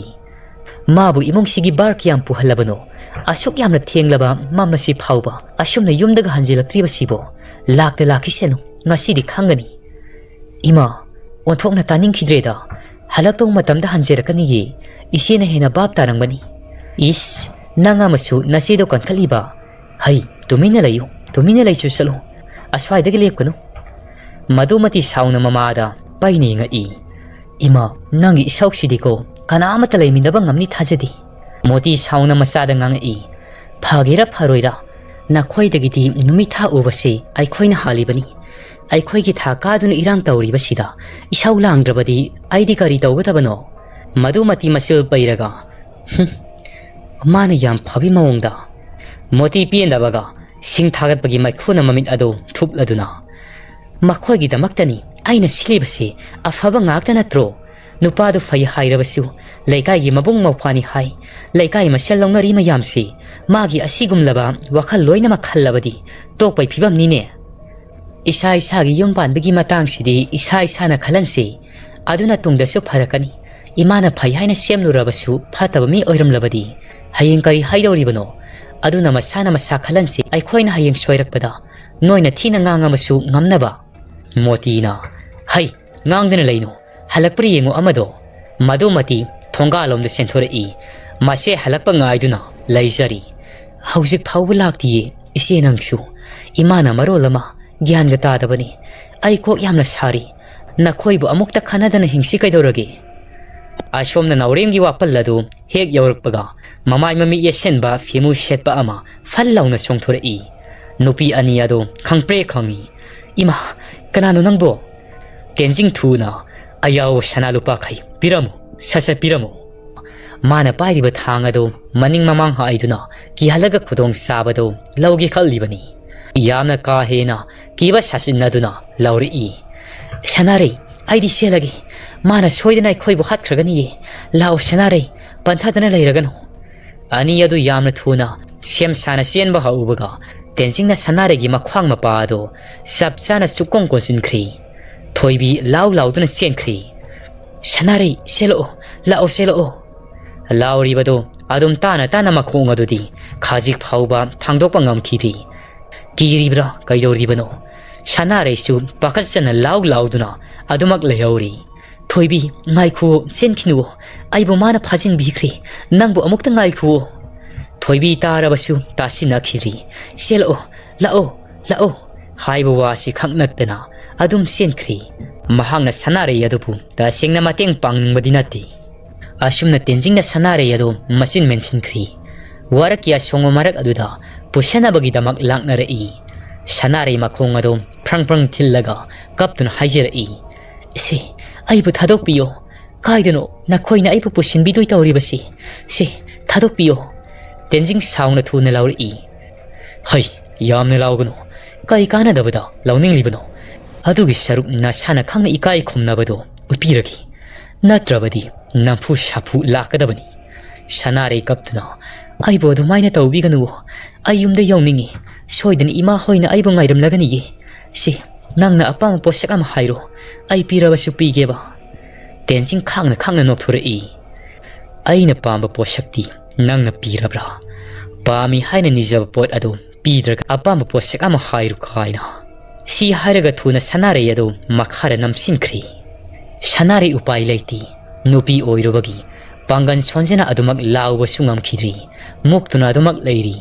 ꯃꯥꯕꯨ ꯏꯃꯨꯡꯁꯤꯒꯤ ꯚꯥꯔ ꯀꯌꯥꯝ ꯄꯨꯍꯜꯂꯕꯅꯣ? ꯑꯁꯨꯛ ꯌꯥꯝꯅ ꯊꯦꯡꯂꯕ ꯃꯝꯃꯁꯤ ꯐꯥꯎꯕ ꯑꯁꯨꯝꯅ ꯌꯨꯝꯗꯒ ꯍꯟꯖꯤꯜꯂꯛꯇ꯭ꯔꯤꯕꯁꯤꯕꯣ? ꯂꯥꯛꯇ ꯂꯥꯛꯈꯤꯁꯅꯨ, ꯉꯁꯤꯗꯤ ꯈꯪꯒꯅꯤ꯫ ꯏꯃꯥ, ꯑꯣꯟꯊꯣꯛꯅ ꯇꯥꯅꯤꯡꯈꯤꯗ꯭ꯔꯦꯗ꯫ ꯍꯜꯂꯛꯇꯧ ꯃꯇꯝꯗ ꯍꯟꯖꯔꯛꯀꯅꯤꯌꯦ꯫ ꯏꯆꯦꯅ ꯍꯦꯟꯅ ꯚꯥꯞ ꯇꯥꯔꯝꯒꯅꯤ꯫ ꯏꯁ, ꯅꯪ ꯑꯃꯁꯨ ꯅꯆꯦꯗꯣ ꯀꯟꯈꯠꯂꯤꯕ? ꯍꯩ, ꯇꯨꯃꯤꯟꯅ ꯂꯩꯌꯨ, ꯇꯨꯃꯤꯟꯅ ꯂꯩꯁꯨ ꯆꯠꯂꯨ꯫ ꯑꯁ꯭ꯋꯥꯏꯗꯒꯤ ꯂꯦꯞꯀꯅꯨ꯫ ꯃꯗꯨꯃꯇꯤ ꯁꯥꯎꯅ ꯃꯃꯥꯗ ꯄꯩꯅ ꯌꯦꯡꯉꯛꯏ꯫ ꯏꯃꯥ, ꯅꯪꯒꯤ ꯏꯁꯧꯁꯤꯗꯤꯀꯣ, ꯀꯅꯥ ꯑꯃꯠꯇ ꯂꯩꯃꯤꯟꯅꯕ ꯉꯝꯅꯤ ꯊꯥꯖꯗꯦ꯫ ꯃꯣꯇꯤ ꯁꯥꯎꯅ ꯃꯆꯥꯗ ꯉꯥꯡꯉꯛꯏ꯫ ꯐꯒꯦꯔꯥ ꯐꯔꯣꯏꯔꯥ, ꯅꯈꯣꯏꯗꯒꯤꯗꯤ ꯅꯨꯃꯤꯠ ꯊꯥ ꯎꯕꯁꯦ ꯑꯩꯈꯣꯏꯅ ꯍꯥꯜꯂꯤꯕꯅꯤ꯫ ꯑꯩꯈꯣꯏꯒꯤ ꯊꯥ ꯀꯥꯗꯨꯅ ꯏꯔꯥꯡ ꯇꯧꯔꯤꯕꯁꯤꯗ ꯏꯁꯧ ꯂꯥꯡꯗ꯭ꯔꯕꯗꯤ ꯑꯩꯗꯤ ꯀꯔꯤ ꯇꯧꯒꯗꯕꯅꯣ? ꯃꯗꯨꯃꯇꯤ ꯃꯆꯤꯜ ꯄꯩꯔꯒ, "ꯍꯨꯝ, ꯃꯥꯅ ꯌꯥꯝ ꯐꯕꯤ ꯃꯑꯣꯡꯗ꯫" ꯃꯣꯇꯤ ꯄꯦꯟꯗꯕꯒ ꯁꯤꯡ ꯊꯥꯒꯠꯄꯒꯤ ꯃꯩꯈꯨꯅ ꯃꯃꯤꯠ ꯑꯗꯨ ꯊꯨꯞꯂꯗꯨꯅ, "ꯃꯈꯣꯏꯒꯤꯗꯃꯛꯇꯅꯤ ꯑꯩꯅ ꯁꯤꯜꯂꯤꯕꯁꯤ, ꯑꯐꯕ ꯉꯥꯛꯇ ꯅꯠꯇ꯭ꯔꯣ? ꯅꯨꯄꯥꯗꯨ ꯐꯩ ꯍꯥꯏꯔꯕꯁꯨ ꯂꯩꯀꯥꯏꯒꯤ ꯃꯕꯨꯡ ꯃꯧꯄ꯭ꯋꯥꯅꯤ ꯍꯥꯏ꯫ ꯂꯩꯀꯥꯏ ꯃꯁꯦꯜ ꯂꯧꯅꯔꯤ ꯃꯌꯥꯝꯁꯤ ꯃꯥꯒꯤ ꯑꯁꯤꯒꯨꯝꯂꯕ ꯋꯥꯈꯜ ꯂꯣꯏꯅꯃꯛ ꯈꯜꯂꯕꯗꯤ ꯇꯣꯛꯄꯩ ꯐꯤꯕꯝꯅꯤꯅꯦ꯫ ꯏꯁꯥ ꯏꯁꯥꯒꯤ ꯌꯨꯝ ꯄꯥꯟꯕꯒꯤ ꯃꯇꯥꯡꯁꯤꯗꯤ ꯏꯁꯥ ꯏꯁꯥꯅ ꯈꯜꯍꯟꯁꯤ꯫ ꯑꯗꯨꯅ ꯇꯨꯡꯗꯁꯨ ꯐꯔꯛꯀꯅꯤ꯫ ꯏꯃꯥꯅ ꯐꯩ ꯍꯥꯏꯅ ꯁꯦꯝꯂꯨꯔꯕꯁꯨ ꯐꯠꯇꯕ ꯃꯤ ꯑꯣꯏꯔꯝꯂꯕꯗꯤ ꯍꯌꯦꯡ ꯀꯔꯤ ꯍꯥꯏꯗꯧꯔꯤꯕꯅꯣ? ꯑꯗꯨꯅ ꯃꯁꯥꯅ ꯃꯁꯥ ꯈꯜꯍꯟꯁꯤ, ꯑꯩꯈꯣꯏꯅ ꯍꯌꯦꯡ ꯁꯣꯏꯔꯛꯄꯗ ꯅꯣꯏꯅ ꯊꯤꯅ ꯉꯥꯡꯉꯕꯁꯨ ꯉꯝꯅꯕ꯫ ꯃꯣꯇꯤꯅ, "ꯍꯩ, ꯉꯥꯡꯗꯅ ꯂꯩꯅꯨ, ꯍꯜꯂꯛꯄ꯭ꯔꯥ ꯌꯦꯡꯉꯨ ꯑꯃꯗꯣ꯫ ꯃꯗꯨꯃꯗꯤ ꯊꯣꯡꯒꯥꯜꯂꯣꯝꯗ ꯆꯦꯟꯊꯣꯔꯛꯏ꯫ ꯃꯁꯦ ꯍꯜꯂꯛꯄ ꯉꯥꯏꯗꯨꯅ ꯂꯩꯖꯔꯤ꯫" "ꯍꯧꯖꯤꯛ ꯐꯥꯎꯕ ꯂꯥꯛꯇꯤꯌꯦ ꯏꯆꯦ ꯅꯪꯁꯨ꯫ ꯏꯃꯥꯅ ꯃꯔꯣꯜ ꯑꯃ ꯒ꯭ꯌꯥꯟꯒ ꯇꯥꯗꯕꯅꯤ꯫ ꯑꯩ ꯀꯣꯛ ꯌꯥꯝꯅ ꯁꯥꯔꯤ꯫ ꯅꯈꯣꯏꯕꯨ ꯑꯃꯨꯛꯇ ꯈꯟꯅꯗꯅ ꯍꯤꯡꯁꯤ ꯀꯩꯗꯧꯔꯒꯦ?" ꯑꯁꯣꯝꯅ ꯅꯥꯎꯔꯦꯝꯒꯤ ꯋꯥꯄꯜ ꯑꯗꯨ ꯍꯦꯛ ꯌꯧꯔꯛꯄꯒ, ꯃꯃꯥꯏ ꯃꯃꯤꯠ ꯌꯦꯠꯁꯤꯟꯕ ꯐꯤꯃꯨ ꯁꯦꯠꯄ ꯑꯃ ꯐꯜ ꯂꯥꯎꯅ ꯆꯣꯡꯊꯣꯔꯛꯏ꯫ ꯅꯨꯄꯤ ꯑꯅꯤ ꯑꯗꯨ ꯈꯪꯄ꯭ꯔꯦ ꯈꯪꯏ꯫ "ꯏꯃꯥ, ꯀꯅꯥꯅꯣ ꯅꯪꯕꯣ?" ꯇꯦꯟꯖꯤꯡ ꯊꯨꯅ, "ꯑꯌꯥꯎ ꯁꯅꯥ ꯂꯨꯄꯥꯈꯩ ꯄꯤꯔꯝꯃꯨ, ꯁꯠ ꯁꯠ ꯄꯤꯔꯝꯃꯨ꯫" ꯃꯥꯅ ꯄꯥꯏꯔꯤꯕ ꯊꯥꯡ ꯑꯗꯨ ꯃꯅꯤꯡ ꯃꯃꯥꯡ ꯍꯥꯏꯗꯨꯅ ꯀꯤꯍꯜꯂꯒ ꯈꯨꯗꯣꯡ ꯆꯥꯕꯗꯨ ꯂꯧꯒꯦ ꯈꯜꯂꯤꯕꯅꯤ꯫ ꯌꯥꯝꯅ ꯀꯥ ꯍꯦꯟꯅ ꯀꯤꯕ ꯁꯥꯁꯤꯟꯅꯗꯨꯅ ꯂꯥꯎꯔꯛꯏ꯫ "ꯁꯅꯥꯔꯩ, ꯑꯩꯗꯤ ꯆꯦꯜꯂꯒꯦ꯫ ꯃꯥꯅ ꯁꯣꯏꯗꯅ ꯑꯩꯈꯣꯏꯕꯨ ꯍꯥꯠꯈ꯭ꯔꯒꯅꯤꯌꯦ꯫ ꯂꯥꯛꯑꯣ ꯁꯅꯥꯔꯩ, ꯄꯟꯊꯗꯅ ꯂꯩꯔꯒꯅꯨ꯫" ꯑꯅꯤ ꯑꯗꯨ ꯌꯥꯝꯅ ꯊꯨꯅ ꯁꯦꯝ ꯁꯥꯅ ꯆꯦꯟꯕ ꯍꯧꯕꯒ, ꯇꯦꯟꯖꯤꯡꯅ ꯁꯅꯥꯔꯩꯒꯤ ꯃꯈ꯭ꯋꯥꯡ ꯃꯄꯥ ꯑꯗꯨ ꯆꯞ ꯆꯥꯅ ꯆꯨꯞꯀꯣꯡ ꯀꯣꯟꯁꯤꯟꯈ꯭ꯔꯤ꯫ ꯊꯣꯏꯕꯤ ꯂꯥꯎ ꯂꯥꯎꯗꯨꯅ ꯆꯦꯟꯈ꯭ꯔꯤ꯫ "ꯁꯅꯥꯔꯩ, ꯆꯦꯜꯂꯛꯑꯣ, ꯂꯥꯛꯑꯣ, ꯆꯦꯜꯂꯛꯑꯣ!" ꯂꯥꯎꯔꯤꯕꯗꯨ ꯑꯗꯨꯝ ꯇꯥꯅ ꯇꯥꯅ ꯃꯈꯣꯡ ꯑꯗꯨꯗꯤ ꯈꯖꯤꯛ ꯐꯥꯎꯕ ꯊꯥꯡꯗꯣꯛꯄ ꯉꯝꯈꯤꯗ꯭ꯔꯤ꯫ ꯀꯤꯔꯤꯕ꯭ꯔꯥ ꯀꯩꯗꯧꯔꯤꯕꯅꯣ? ꯁꯅꯥꯔꯩꯁꯨ ꯄꯥꯈꯠꯆꯅ ꯂꯥꯎ ꯂꯥꯎꯗꯨꯅ ꯑꯗꯨꯃꯛ ꯂꯩꯍꯧꯔꯤ꯫ "ꯊꯣꯏꯕꯤ, ꯉꯥꯏꯈꯨꯑꯣ, ꯆꯦꯟꯈꯤꯅꯨꯑꯣ꯫ ꯑꯩꯕꯨ ꯃꯥꯅ ꯐꯥꯖꯤꯟꯕꯤꯈ꯭ꯔꯦ꯫ ꯅꯪꯕꯨ ꯑꯃꯨꯛꯇ ꯉꯥꯏꯈꯨꯑꯣ꯫" ꯊꯣꯏꯕꯤ ꯇꯥꯔꯕꯁꯨ ꯇꯥꯁꯤꯟꯅꯈꯤꯗ꯭ꯔꯤ꯫ "ꯆꯦꯜꯂꯛꯑꯣ, ꯂꯥꯛꯑꯣ, ꯂꯥꯛꯑꯣ" ꯍꯥꯏꯕ ꯋꯥꯁꯤ ꯈꯛ ꯅꯠꯇꯅ ꯑꯗꯨꯝ ꯆꯦꯟꯈ꯭ꯔꯤ꯫ ꯃꯍꯥꯛꯅ ꯁꯅꯥꯔꯩ ꯑꯗꯨꯕꯨ ꯇꯁꯦꯡꯅ ꯃꯇꯦꯡ ꯄꯥꯡꯅꯤꯡꯕꯗꯤ ꯅꯠꯇꯦ꯫ ꯑꯁꯨꯝꯅ ꯇꯦꯟꯖꯤꯡꯅ ꯁꯅꯥꯔꯩ ꯑꯗꯨ ꯃꯆꯤꯟ ꯃꯦꯟꯁꯤꯟꯈ꯭ꯔꯤ꯫ ꯋꯥꯔꯛꯀꯤ ꯑꯁꯣꯡꯕ ꯃꯔꯛ ꯑꯗꯨꯗ ꯄꯨꯁꯟꯅꯕꯒꯤꯗꯃꯛ ꯂꯥꯛꯅꯔꯛꯏ꯫ ꯁꯅꯥꯔꯩ ꯃꯈꯣꯡ ꯑꯗꯨ ꯐ꯭ꯔꯪ ꯐ꯭ꯔꯪ ꯊꯤꯜꯂꯒ ꯀꯞꯇꯨꯅ ꯍꯥꯏꯖꯔꯛꯏ, "ꯏꯆꯦ, ꯑꯩꯕꯨ ꯊꯥꯗꯣꯛꯄꯤꯌꯣ꯫ ꯀꯥꯏꯗꯅꯣ ꯅꯈꯣꯏꯅ ꯑꯩꯕꯨ ꯄꯨꯁꯤꯟꯕꯤꯗꯣꯏ ꯇꯧꯔꯤꯕꯁꯤ? ꯁꯦ, ꯊꯥꯗꯣꯛꯄꯤꯌꯣ꯫" ꯇꯦꯟꯖꯤꯡ ꯁꯥꯎꯅ ꯊꯨꯅ ꯂꯥꯎꯔꯛꯏ꯫ "ꯍꯩ, ꯌꯥꯝꯅ ꯂꯥꯎꯒꯅꯨ꯫ ꯀꯩ ꯀꯥꯟꯅꯗꯕꯗ ꯂꯥꯎꯅꯤꯡꯂꯤꯕꯅꯣ? ꯑꯗꯨꯒꯤ ꯁꯔꯨꯛ ꯅꯁꯥꯅ ꯈꯪꯅ ꯏꯀꯥꯏ ꯈꯨꯝꯅꯕꯗꯣ ꯎꯠꯄꯤꯔꯒꯦ꯫ ꯅꯠꯇ꯭ꯔꯕꯗꯤ ꯅꯝꯐꯨ ꯁꯥꯐꯨ ꯂꯥꯛꯀꯗꯕꯅꯤ꯫" ꯁꯅꯥꯔꯩ ꯀꯞꯇꯨꯅ, "ꯑꯩꯕꯨ ꯑꯗꯨꯃꯥꯏꯅ ꯇꯧꯕꯤꯒꯅꯨ꯫ ꯑꯩ ꯌꯨꯝꯗ ꯌꯧꯅꯤꯡꯉꯤ꯫ ꯁꯣꯏꯗꯅ ꯏꯃꯥ ꯍꯣꯏꯅ ꯑꯩꯕꯨ ꯉꯥꯏꯔꯝꯂꯒꯅꯤꯌꯦ꯫ ꯁꯦ, ꯅꯪꯅ ꯑꯄꯥꯝꯕ ꯄꯣꯠꯁꯛ ꯑꯃ ꯍꯥꯏꯔꯣ꯫ ꯑꯩ ꯄꯤꯔꯕꯁꯨ ꯄꯤꯒꯦꯕ꯫" ꯇꯦꯟꯖꯤꯡ ꯈꯥꯡꯅ ꯈꯥꯡꯅ ꯅꯣꯛꯊꯣꯔꯛꯏ꯫ "ꯑꯩꯅ ꯄꯥꯝꯕ ꯄꯣꯠꯁꯛꯇꯤ ꯅꯪꯅ ꯄꯤꯔꯕ꯭ꯔꯥ? ꯄꯥꯝꯃꯤ ꯍꯥꯏꯅ ꯅꯤꯖꯕ ꯄꯣꯠ ꯑꯗꯨ ꯄꯤꯗ꯭ꯔꯒ ꯑꯄꯥꯝꯕ ꯄꯣꯠꯁꯛ ꯑꯃ ꯍꯥꯏꯔꯨ ꯀꯥꯏꯅ꯫ ꯁꯤ ꯍꯥꯏꯔꯒ ꯊꯨꯅ ꯁꯅꯥꯔꯩ ꯑꯗꯨ ꯃꯈꯥꯗ ꯅꯝꯁꯤꯟꯈ꯭ꯔꯦ꯫ ꯁꯅꯥꯔꯩ ꯎꯄꯥꯏ ꯂꯩꯇꯦ꯫ ꯅꯨꯄꯤ ꯑꯣꯏꯔꯨꯕꯒꯤ ꯄꯥꯡꯒꯜ ꯁꯣꯟꯖꯅ ꯑꯗꯨꯃꯛ ꯂꯥꯎꯕꯁꯨ ꯉꯝꯈꯤꯗ꯭ꯔꯤ꯫ ꯃꯨꯛꯇꯨꯅ ꯑꯗꯨꯃꯛ ꯂꯩꯔꯤ꯫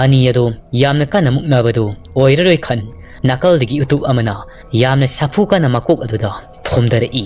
ꯑꯅꯤ ꯑꯗꯣ ꯌꯥꯝꯅ ꯀꯟꯅ ꯃꯨꯛꯅꯕꯗꯨ ꯑꯣꯏꯔꯔꯣꯏ ꯈꯟ ꯅꯥꯀꯜꯗꯒꯤ ꯎꯇꯨꯞ ꯑꯃꯅ ꯌꯥꯝꯅ ꯁꯥꯐꯨ ꯀꯟꯅ ꯃꯀꯣꯛ ꯑꯗꯨꯗ ꯊꯣꯝꯗꯔꯛꯏ꯫